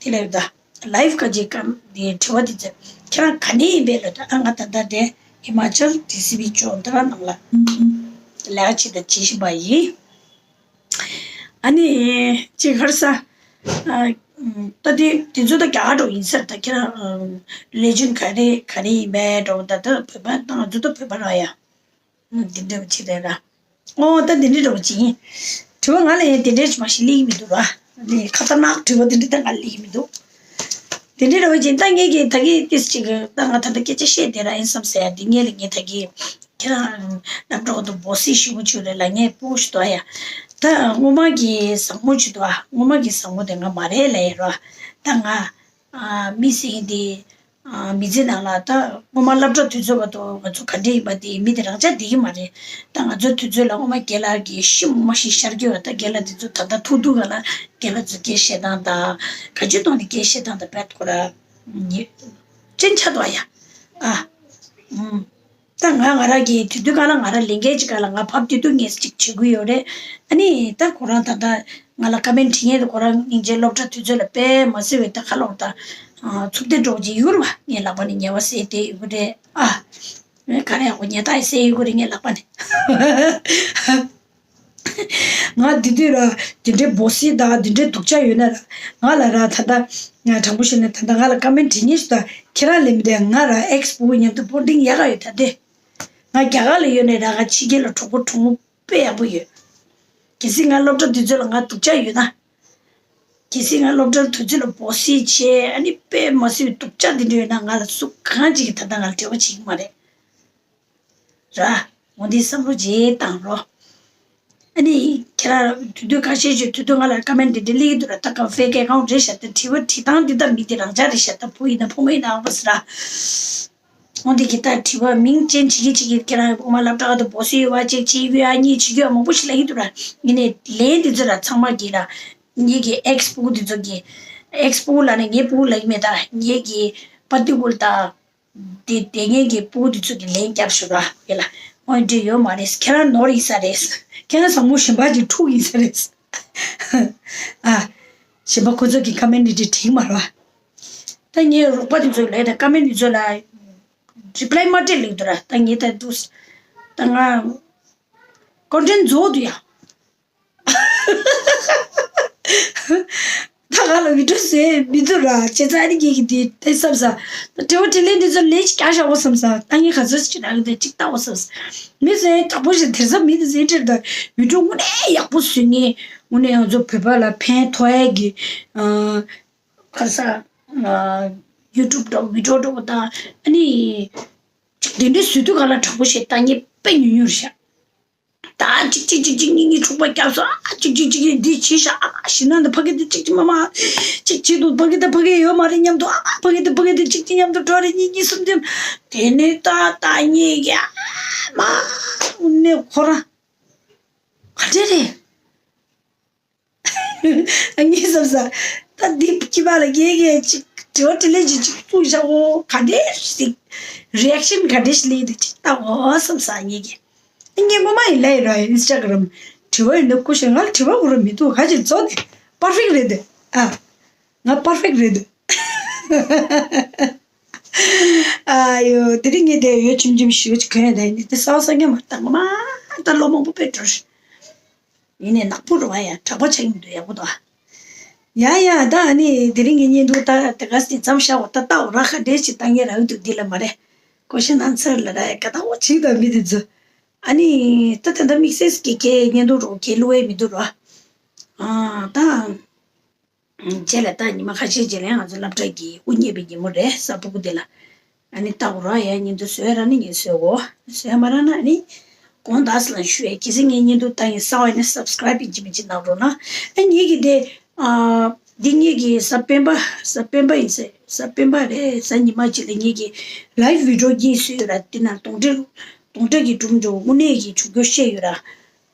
དེ་ལ་ཡོད་ད། ལའིབ་ག་ཅི་ཀམ་དེ་དྲི་བ་དེ་ཚོ་ཁྱེད་རང་ག་ནས་ཡིན་པས་ལོ་ད་ཨ་ང་ད་ལྟ་དེ་ཧི་མ་ཅལ་ཌི་སི་བི་ཅོག་འདི་ར་ནང་ལ་ལས་ཀ་བྱེད་དང་བྱེད་བཞིན་པ་ཡིན། ཨ་ནི་ཅི་གར་ས་ད་དེ་དེ་ཚོ་ད་རྒྱ་གར་འགྲོ་ཡིན་ས་ད་ཁྱེད་རང་རི་ཇན་ག་རེ་ག་རེ་ཡིན་པས་འགྲོ་ད་ད་བོད་པ་ད་ང་ཚོ་ད་བོད་པ་ར་ཡ། འདི་འདྲ་བ་ཅིག་རེད་ར། ཨོ་ད་འདི་འདྲ་འདྲ་བ་ཅིག་ཡིན། དྲི་བ་ང་ལ་ཡང་དེ་འདྲ་ཅིག་མ་ཞིག་སླེབས་ཀྱི་མི་འདུག་ར། འདི་ཁ་ཏ་ནག་དྲི་བ་དེ་འདྲ་ད་ང་སླེབས་ཀྱི་མི་འདུག་དེ་འདྲ་འདྲ་བ་ཅིག་ད་ངས་ཀྱི་ད་གི་ཏིས་ཅིག་ད་ང་ད་ལྟ་སྐད་ཆ་བཤད་བསྡད་ར་ཡིན་བསམ་ཟེར་ཡ་འདི་ངས་ལ་ངས་ད་གི་ཁྱེད་རང་སློབ་གྲོགས་དུ་བོ་སི་ཞུ་མུ་ཆུ་རེད་ལ་ངས་སྤུ་ཞུ་དོ་ཡ། ད་སྔོན་མ་གི་བཟང་མོ་ཆུ་དོ་ཨ་སྔོན་མ་གི་བཟང་མོ་དེ་ང་མ་རེད་ལ་ཡ་ར། ད་ང་ཨ་མི་སེང་དེ། ཨ་མི་ཚེ་ནང་ལ་ད་སྔོན་མ་སློབ་གྲྭ་དུས་ཚོད་བར་དུ་ང་ཚོ་ག་འདྲ་ཡིན་པ་དེ་མི་དེ་རང་ཅག་བསྡད་ཀྱི་མ་རེད། ད་ང་ཚོའི་དུས་ཚོད་ལ་སྔོན་མ་རྒན་ལགས་ཀྱིས་ཤི་མ་ཤི་ཤར་གྱི་ཡོད་ད་རྒན་ལགས་དེ་ཚོ་ད་ལྟ་ཐུག་ཐུག་ག་ལ་རྒན་ལགས་ཚོ་སྐད་བཤད་སྟངས་དང་ག་ཅི་གཏོང་ནས་སྐད་བཤད་སྟངས་དང་བེད་ཁོ་ར་ཉེ་ཅན་ཆ་དོ་ཡ་ཨ་ཨུམ། ད་ང་ང་རང་གི་དུས་དུས་ག་ལ་ང་རང་ལས་འགན་ཅིག་ག་ལ་ང་བབ་དུས་དུས་ངས་ཅིག་བྱེད་དགོས་ཡོད་རེད། ཨ་ནི་ད་ཁོ་རང་ད་ལྟ་ང་ལ་ཀ་མེན་བྲིས་མཁན་དུ་ཁོ་རང་སྙིང་རྗེ་སློབ་གྲྭ་དུས་ཚོད་ལ་དཔེ་མ་སྲིད་པའི་ད་ཁ་ལོག་ད་ཚུབ་བསྟན་འགྲོ་གི་ཡོད་རེད་བ་ངའི་ལག་པ་ནས་ཉེ་བ་ཟས་དེ་ཡོད་རེད་ཨ། ངས་ག་རེ་ཡག་པོ་ཉེ་ད་ཡི་ཟས་ཡོད་རེད་ངའི་ལག་པ་ནས། ང་འདི་དུས་ར་འདི་འདྲའི་བོ་སི་དང་འདི་འདྲའི་སྡུག་ཅག་ཡོད་ན་ར་ང་ལ་ར་ད་ལྟ་ང་དྲང་པོ་བཤད་ན་ད་ལྟ་ང་ལ་ཀ་མེན་བྲིས་མཁན་ཞིག་དང་ཁྱེད་རང་ལས་མི་དེ་ང་ར་ཨེག་སི་བུ་མཉམ་དུ་སྤོར་ཏིང་ཡག་ག་ཡོད་ད་དེ། ང་རྒྱ་གར་ལ་ཡོད་ནས་ར་ང་ཕྱི་རྒྱལ་ལ་གྲོགས་པོ་གྲོགས་མོ་དཔེ་ཡག་པོ་ཡོད། གལ་སྲིད་ང་སློབ་གྲྭ་དུས་ཚོད་ལ་ང་སྡུག་ཅག་ཡོད་ན། གལ་སྲིད་ང་སློབ་གྲྭ་དུས་ཚོད་ལ་བོ་སི་བྱས་ཨ་ནི་དཔེ་མ་སྲིད་པའི་སྡུག་ཅག་འདི་འདྲ་ཡོད་ན་ང་ལ་སུ་གང་ཅིག་གིས་ད་ལྟ་ང་ལ་འབྲེལ་བ་བྱེད་ཀྱི་མ་རེད། ར། འོ་འདི་བསམ་བློ་བརྗེད་བཏང་རོགས། ཨ་ནི་ཁྱེད་རང་དུས་དུས་ཁ་ཤས་ཤིག་དུས་དུས་ང་ལ་ཀ་མེན་འདི་འདྲ་སླེབས་ཀྱི་འདུག་ར་ད་ཀ་ཧྥེ་སྐད་གང་རེད་ཤག་ད་དྲི་བ་དྲི་སྟངས་འདི་ད་མི་འདི་རང་ཅག་རེད་ཤག་ད་བུ་ཡིན་ན་བུ་མོ་ཡིན་ནའང་བ་ཟེར་ར། འོ་འདི་གི་ད་དྲི་བ་མིང་ཅན་བྱེད་ཀྱི་བྱེད་ཀྱི་ཁྱེད་རང་ཨོ་མ་སློབ་གྲྭ་དུ་བོ་སི་ཡོད་བ་ཅིག་ཅིག་ཡོད་ཨ་གཉིས་བྱེད་ཀྱི་ཡོད་མང་པོ་ཞིག་ལབ་ཀྱི་འདུག་ར། ཡིན་ནའི་ལན་འདི་ཚོ་ར་ཚང་མ་གི་ར་ངེད་ཀྱི་ཨེག་སི་ཕྲུ་གུ་འདི་ཚོ་གི་ཨེག་སི་ཕྲུ་གུ་ལབ་ནས་ངའི་ཕྲུ་གུ་ལབ་ཀྱི་མེད་ད་ངེད་ཀྱི་པ་ཏི་ཀུ་ལ་ད། དེ་དེ་ངེད་ཀྱི་ཕྲུ་གུ་དེ་ཚོ་གི་ལན་བརྒྱབ་ཤོག་ར་ཡེ་ལ། འོན་ཏེ་ཡོད་མ་རེད། ཁྱེད་རང་ནོར་ཡིན་ས་རེད། ཁྱེད་རང་བཟང་མོ་གཞན་པ་ཅིག་འཁྲུག་ཡིན་ས་རེད། ཨ། གཞན་པ་ཁོ་ཚོ་གི་ཀ་མེན་འདི་འདྲ་བྲིས་མ་རེད་བ། ད་ངའི་རོགས་པ་དེ་ཚོ་ལས་ད་ཀ་མེན་དེ་ཚོ་ལ་རི་པ་ལའི་མ་སྤྲད་ལེགས་འདུག་ར་ད་ངས་ད་དུས་ད་ང་ཀོན་ཊེན་ཊི་རྫོགས་འདུག་ཡ། ད་ག་ལ་བི་ཌིའོ་བཟོས་མི་འདུག་ར་བྱས་ཙང་ཨ་ནི་ངེད་ཀྱི་དེ་དེ་བསམ་ས། ད་དྲི་བ་དྲིས་ལན་འདི་ཚོ་ལན་ཅིག་རྒྱག་བཞག་གོ་བསམ་ས། ད་ངས་ག་ཚོད་ཅིག་རག་གི་འདུག་ཅིག་ལྟ་གོ་བསམ་ས། མི་ཚོས་དྲག་པོ་ཞིག་དེར་ས་མི་དེ་ཚོའི་ཁྲིར་ད་བི་ཌིའོ་དངོས་གནས་ཡག་པོ་བཟོས་ངེས་དངོས་གནས་ང་ཚོ་བོད་པ་ལ་ཕན་ཐོགས་ཡས་ཀྱི་ག་རེ་ཟ། ཡུ་ཊུབ་འདྲ་བི་ཌིའོ་འདྲ་བོ་དང་ཨ་ནི་ཅིག་དེ་འདྲའི་བཟོས་དུས་ག་ལ་དྲག་པོ་ཞིག་ལྟ་ངེས་དཔེ་ཉུང་ཉུང་རེད་ཤག་ད་གཅིག་གཅིག་གཅིག་གཅིག་གཉིས་གཉིས་འཁྲུག་པ་བརྒྱབ་སོང་ཨ་གཅིག་གཅིག་གཅིག་གཉིས་འདི་བྱས་ཤག་ཨ་ཞེད་སྣང་དང་ཕ་གི་འདི་གཅིག་གཅིག་མ་མ་གཅིག་བྱེད་འདུག་ཕ་གི་དང་ཕ་གི་ཡོད་མ་རེད་མཉམ་དུ་ཨ་ཕ་གི་དང་ཕ་གི་འདི་གཅིག་གཅིག་མཉམ་དུ་འགྲོ་རེད་གཉིས་གཉིས་གསུམ་གསུམ། དེ་ནས་ད་ད་གཉིས་ཀྱི་ཨ་མ་དངོས་གནས་ཁོ་རང་ག་འདྲ་རེད། ངས་བསམ་ས། ད་འདི་ཁྱི་པ་ལ་རྒས་རྒས་ཅིག་དྲི་བ་དྲིས་ལན་ཅིག་ཅིག་བཙུགས་བཞག་འོ་ག་འདྲས་ཞིག་རི་ཨེག་ཤན་ག་འདྲས་ཞིག་སླེབས་འདུག་ཅིག་ལྟ་འོ་བསམ་ས་ངས་ཀྱི། ངས་ངོ་མ་ཡིན་ལབ་ཡིན་ར་ཨིན་སི་ཊ་གྷ་རམ་དྲི་ དྲི་བ་ཡིན་ན་སྐུ་ཞབས་ང་ལ་དྲི་བ་དགོས་ར་མི་འདུག་ག་ཅིག་བཟོ་དེ་པར་ཕེག་རེད་དེ། ཨ། ང་པར་ཕེག་རེད་དེ། ཨ་ཡོ། དེ་རིང་ངས་དེ་ཡོད་ཆུམ་ཆུམ་ཞུ་ཅིག་གོན་ཡ་དེ་ནི་དེ་གསར་པ་གསར་རྐྱང་མ་རེད། ད་ང་མ་ད་ལོ་མང་པོ་དཔེ་འགྲོ་རེད། ཡིན་ནའི་ནག་པོ་རུ་བ་ཡ་གྲགས་པ་ཆགས་ཀྱི་མི་འདུག་ཡག་པོ་འདུག་ཡ་ཡ། ད་ཨ་ནི་དེ་རིང་གི་བརྙན་ཐུང་ད་དེ་ག་སྟེ་མཚམས་བཞག་གོ་ད་ལྟ་འོ་ར་ཁ་འདྲེས་ཅིག་ལྟ་ངེས་ར་འུ་ཐུག་འདི་ལ་མ་རེད། ཀོ་ཤ་ནང་ཚར་ལ་ར་ཡ་ག་ད་འོ་ཆིག་ད་མི་དེ་ཚོ། ཨ་ནི་ད་ད་ད་དམིགས་བསལ་གྱི་ཁའི་བརྙན་ཐུང་རོ་ཁའི་བླུ་བའི་མི་འདུག་རོ། ཨ་ད། རྗེས་ལ་ད་ཉི་མ་ཁ་ཤས་རྗེས་ལ་ང་ཚོ་སློབ་གྲྭ་གི་དབུ་བརྙེས་པའི་ཉིན་མོ་རེད་གཟའ་ཕུར་བུ་དེ་ལ། ཨ་ནི་ལྟ་འོ་ར་ཡ་བརྙན་ཐུང་བཟོས་ར་ནི་ངས་བཟོས་གོ། བཟོས་མ་ར་ན་ཨ་ནི། དགོངས་དག་ཟེར་ལ་ཞུ་ཡ་གལ་སྲིད་ངའི་བརྙན་ཐུང་ལྟ་ཡིན་གསར་པ་ཡིན་ན་སབ་སི་ཀ་རེབ་ཡིན་གཅིག་མིན་གཅིག་གནང་རོགས་གནང་། ཨ་ངེད་ཀྱི་དེ། ཨ། འདི་ངེད་ཀྱི་གཟའ་སྤེན་པ་གཟའ་སྤེན་པ་ཡིན་ཟེར་གཟའ་སྤེན་པ་རེད་གཟའ་ཉི་མ་གཅིག་ལ་ངེད་ཀྱི་ལའིབ་བི་ཌི་ཡོ་གཉིས་བཟོས་ཡོད་ར་དེ་ནང་གདོན་འདྲེ་གདོན་འདྲེ་གི་སྒྲུང་འཇོག་དངོས་གནས་ཀྱི་འཇུག་སྐྱོར་བཤད་ཡོད་ར།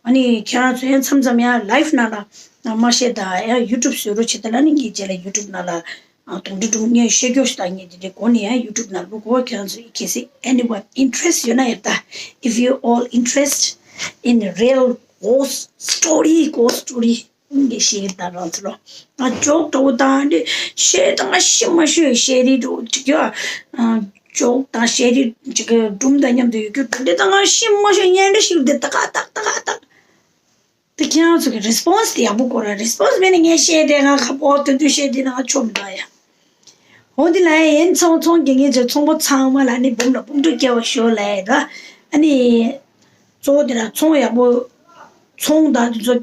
ཨ་ནི་ཁྱེད་རང་ཚོ་ཡང་མཚམས་མཚམས་ཡང་ལའིབ་ནང་ལ་མ་བཤད་དང་ཡང་ཡུ་ཊུབ་བཟོ་རོགས་བྱེད་དང་ལ་ནི་ངའི་རྗེས་ལ་ཡུ་ཊུབ་ནང་ལ་གདོན་འདྲེ་སྒྲུང་ངས་བཤད་རྒྱུ་ཞིག་དང་ངས་དེ་འདྲའི་གོ་ནས་ཡང་ཡུ་ཊུབ་ནང་བླུག་གོ། ཁྱེད་རང་ཚོ་གལ་སྲིད་anyone interest ཡོད་ན་ཡོད་ད། If you all interest in real ghost story, ghost story ངས་བཤད་ད་རང་ཚོ་ལོ། ང་ཇོག་འདྲ་བོ་དང་འདི་བཤད་ད་ང་ཤི་མ་ཤོད་བཤད་རིགས་འདྲ་བོ་ཅིག་ཡོད། ཇོག་དང་བཤད་རིགས་ཅིག་སྒྲུང་དང་མཉམ་དུ་ཡོད་རྒྱུ་འདི་ད་ང་ཤི་མ་ཤོད་ཉན་འདྲ་ཞིག་འདི་ད་ག་ཏག་ད་ག་ཏག་དེ་ཁྱེད་རང་ཚོ་གི་རེ་སི་པོན་སི་དེ་ཡག་པོ་དགོས་ར། རེ་སི་པོན་སི་མེད་ན་ངས་བཤད་དེ་ང་ཁ་པོ་དུ་དུ་བཤད་དེ་ན་ང་ཆོག་མི་འདུག་ཡ། འོ་འདི་ལ་ཡན་ཚོང་ཚོང་རྒྱག་མཁན་ཚོ་ཚོང་པ་ཚང་མ་ལ་ནི་འབུམ་ལ་འབུམ་དྲུག་སྐྱེལ་བ་ཤོག་ལ་ཡ་ད། ཨ་ནི། གཙོ་བོ་དེ་ལ་ཚོང་ཡག་པོ། ཚོང་དང་དེ་ཚོ་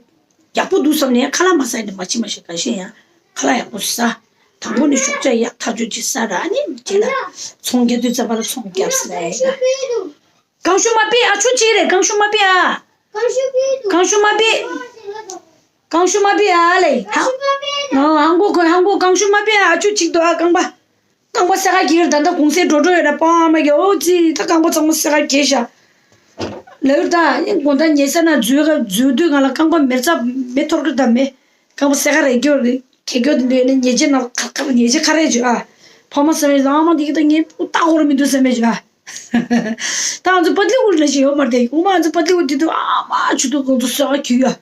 ཡག་པོ་འདུག་བསམ་ནས་ཁ་ལག་མ་ཟ་ཡ་དེ་མ་ཕྱི་མ་ཤེས་ག་ཤེས་ཡང་ཁ་ལག་ཡག་པོ་ཟ། དང་པོ་ནི་ཞོགས་ཇ་ཡག་ཐག་ཆོད་ཅིག་ཟ་ར་ཨ་ནི་རྗེས་ལ་ཚོང་རྒྱག་དུས་ཙམ་པ་ལ་ཚོང་རྒྱབ་ཟ་ལ་ཡ་ད། གང་ཤུ་མ་པི་ཨ་ཆུ་གཅིག་རེད། གང་ཤུ་མ་པི་ཨ། གང་ཤུ་མ་པི། གང་ཤུ་མ་པི་ཨ་ལེ། ཧ། ཧང་གོ་ཁོ་ཧང་གོ་གང་ཤུ་མ་པི་ཨ་ཆུ་གཅིག་དོ་ཨ་རྐང་པ། རྐང་པ་སེ་ག་གིར་ད་ལྟ་གུང་སེ་འགྲོ་འགྲོ་ཡོད་ན་པང་ཨ་མ་གི་ཨོ་ཙི་ད་རྐང་པ་ཚང་མ་སེ་ག་གྱེས་ཤག་ལེའུ་ད་ཡིན་དགོང་ད་ཉལ་ས་ན་འཛུལ་ག་འཛུལ་དུས་ང་ལ་རྐང་པ་མེ་རྩ་མེ་ཐོར་གི་ད་མེ། རྐང་པ་སེ་ག་རེ་སྐྱོར་རེ་གེ་སྐྱོར་དེ་འདྲ་ཡོད་ན་ཉལ་ཆས་ནང་ཁ་ཁ་ཉལ་ཆས་ཁ་རས་བྱོས་ཨ། ཕ་མ་སེམས་ཨ་མ་འདི་གི་ད་ངས་སྤུ་ལྟ་འོར་མི་འདུག་སེམས་བྱོས་ཨ། ད་ང་ཚོ་པ་ཏི་ལི་ཝུཌ་ལ་ཞིག་ཡོད་མ་རེད་དེ། ཨོ་མ་ང་ཚོ་པ་ཏི་ལི་ཝུཌ་དེ་དུས་ཨ་མ་ཆུ་ཐོག་ཁོང་ཚོ་སེ་ག་གྱོད་ཡོད།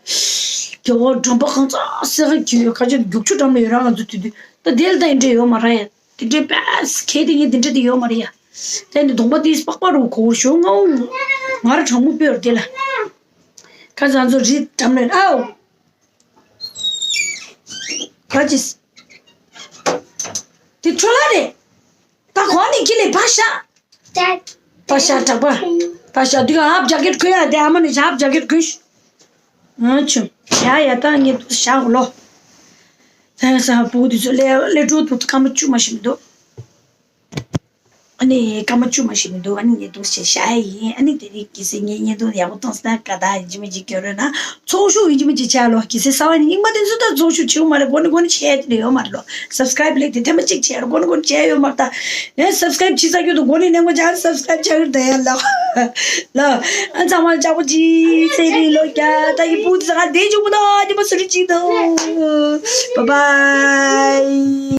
རྒྱ་བོ་འགྲམ་པ་གང་ཚ་སེ་ག་གྱོད་ཡོད་ཁ་ཆེ་རྒྱུག་ཆུ་འགྲམ་ལ་ཡོད་ར་ང་ཚོ་དུས་དུས་ད་དེ་ལ་ད་ཡིན་འདྲ་ཡོད་མ་རེད། དེ་འདྲའི་པས་གལ་དེ་ངས་དེ་འདྲ་དེ་ཡོད་མ་རེད་ཡ། དེ་ནི་གདོང་པ་དེ་པགས་པ་རུ་གོ་བོར་ཞོ་ང་འུ་ང་ར་གྲང་མོ་སྤོས་ར་དེ་ལ། ཁ་ཚ་ང་ཚོ་རི་འགྲམ་ལ་ཨའོ། ག་ཅི། དེ་ཁྲོ་ལ་རེད། ད་གོ་ནི་ཁྱི་ལས་ཕ་ཤ། ཕ་ཤ་དྲག་པ། ཕ་ཤ་དུས་ཧབ་ཇ་ཀེད་གོན་ཡ་དེ་ཨ་མ་ནི་ཧབ་ཇ་ཀེད་གོན་ཤི། ཨ་ཆུ། ཡ་ཡ་ད་ངས་དུ་ཤ་གོ་ལོ། ད་ཡ་ས་བུ་དུ་ཚོ་ལེ་ལེ་འགྲོ་དུ་ཀ་མ་ཆུ་མ་ཤི་མི་འདུག་ཨ་ནི་སྐར་མ་བཅུ་མ་ཞིག་མི་འདུག་ཨ་ནི་ངས་འདུག་བྱས་བཞག་ཡ་ཡིན། ཨ་ནི་དེ་རིང་གལ་སྲིད་ངས་བརྙན་ཐུང་ཡག་པོ་མཐོང་སོང་ན་དགའ་དགའ་ཡིན་གཅིག་མིན་གཅིག་སྐྱོན་རོགས་གནང་། ཚོགས་ཞུགས་ཡིན་གཅིག་མིན་གཅིག་བྱས་ལོ། གལ་སྲིད་གསར་པ་ཡིན་ན་རྙིང་པ་དེ་ཚོ་ད་ཚོགས་ཞུགས་བྱེད་དགོས་མ་རེད། མགོ་ནས་མགོ་ནས་བྱས་དེ་འདྲ་ཡོད་མ་རེད་ལོ། སབ་སི་ཀ་རེབ་ལེགས་དེ་ཐེངས་མ་གཅིག་བྱས་རོགས། མགོ་ནས་མགོ་ནས་བྱས་ཡོད་མ་རེད་ད། ངས་སབ་སི་ཀ་རེབ་བྱེད་ས་ཁྱོད་དུ་མགོ་ནས་ནས་མགོ་བྱས་སབ་སི་ཀ་རེབ་བྱ་གི་རེད་ད་ཡ་ལོ། ལོ། ཨ་ཚང་མ་ལྕགས་པོ་གཅིག་ཚེ་རིང་ལོ་རྒྱ་ད་ཡི་བུ་ཚང་བདེ་འཇུག་མི་འདུག་ཉི་མ་སུ་རི་གཅིག་འདུག Bye bye.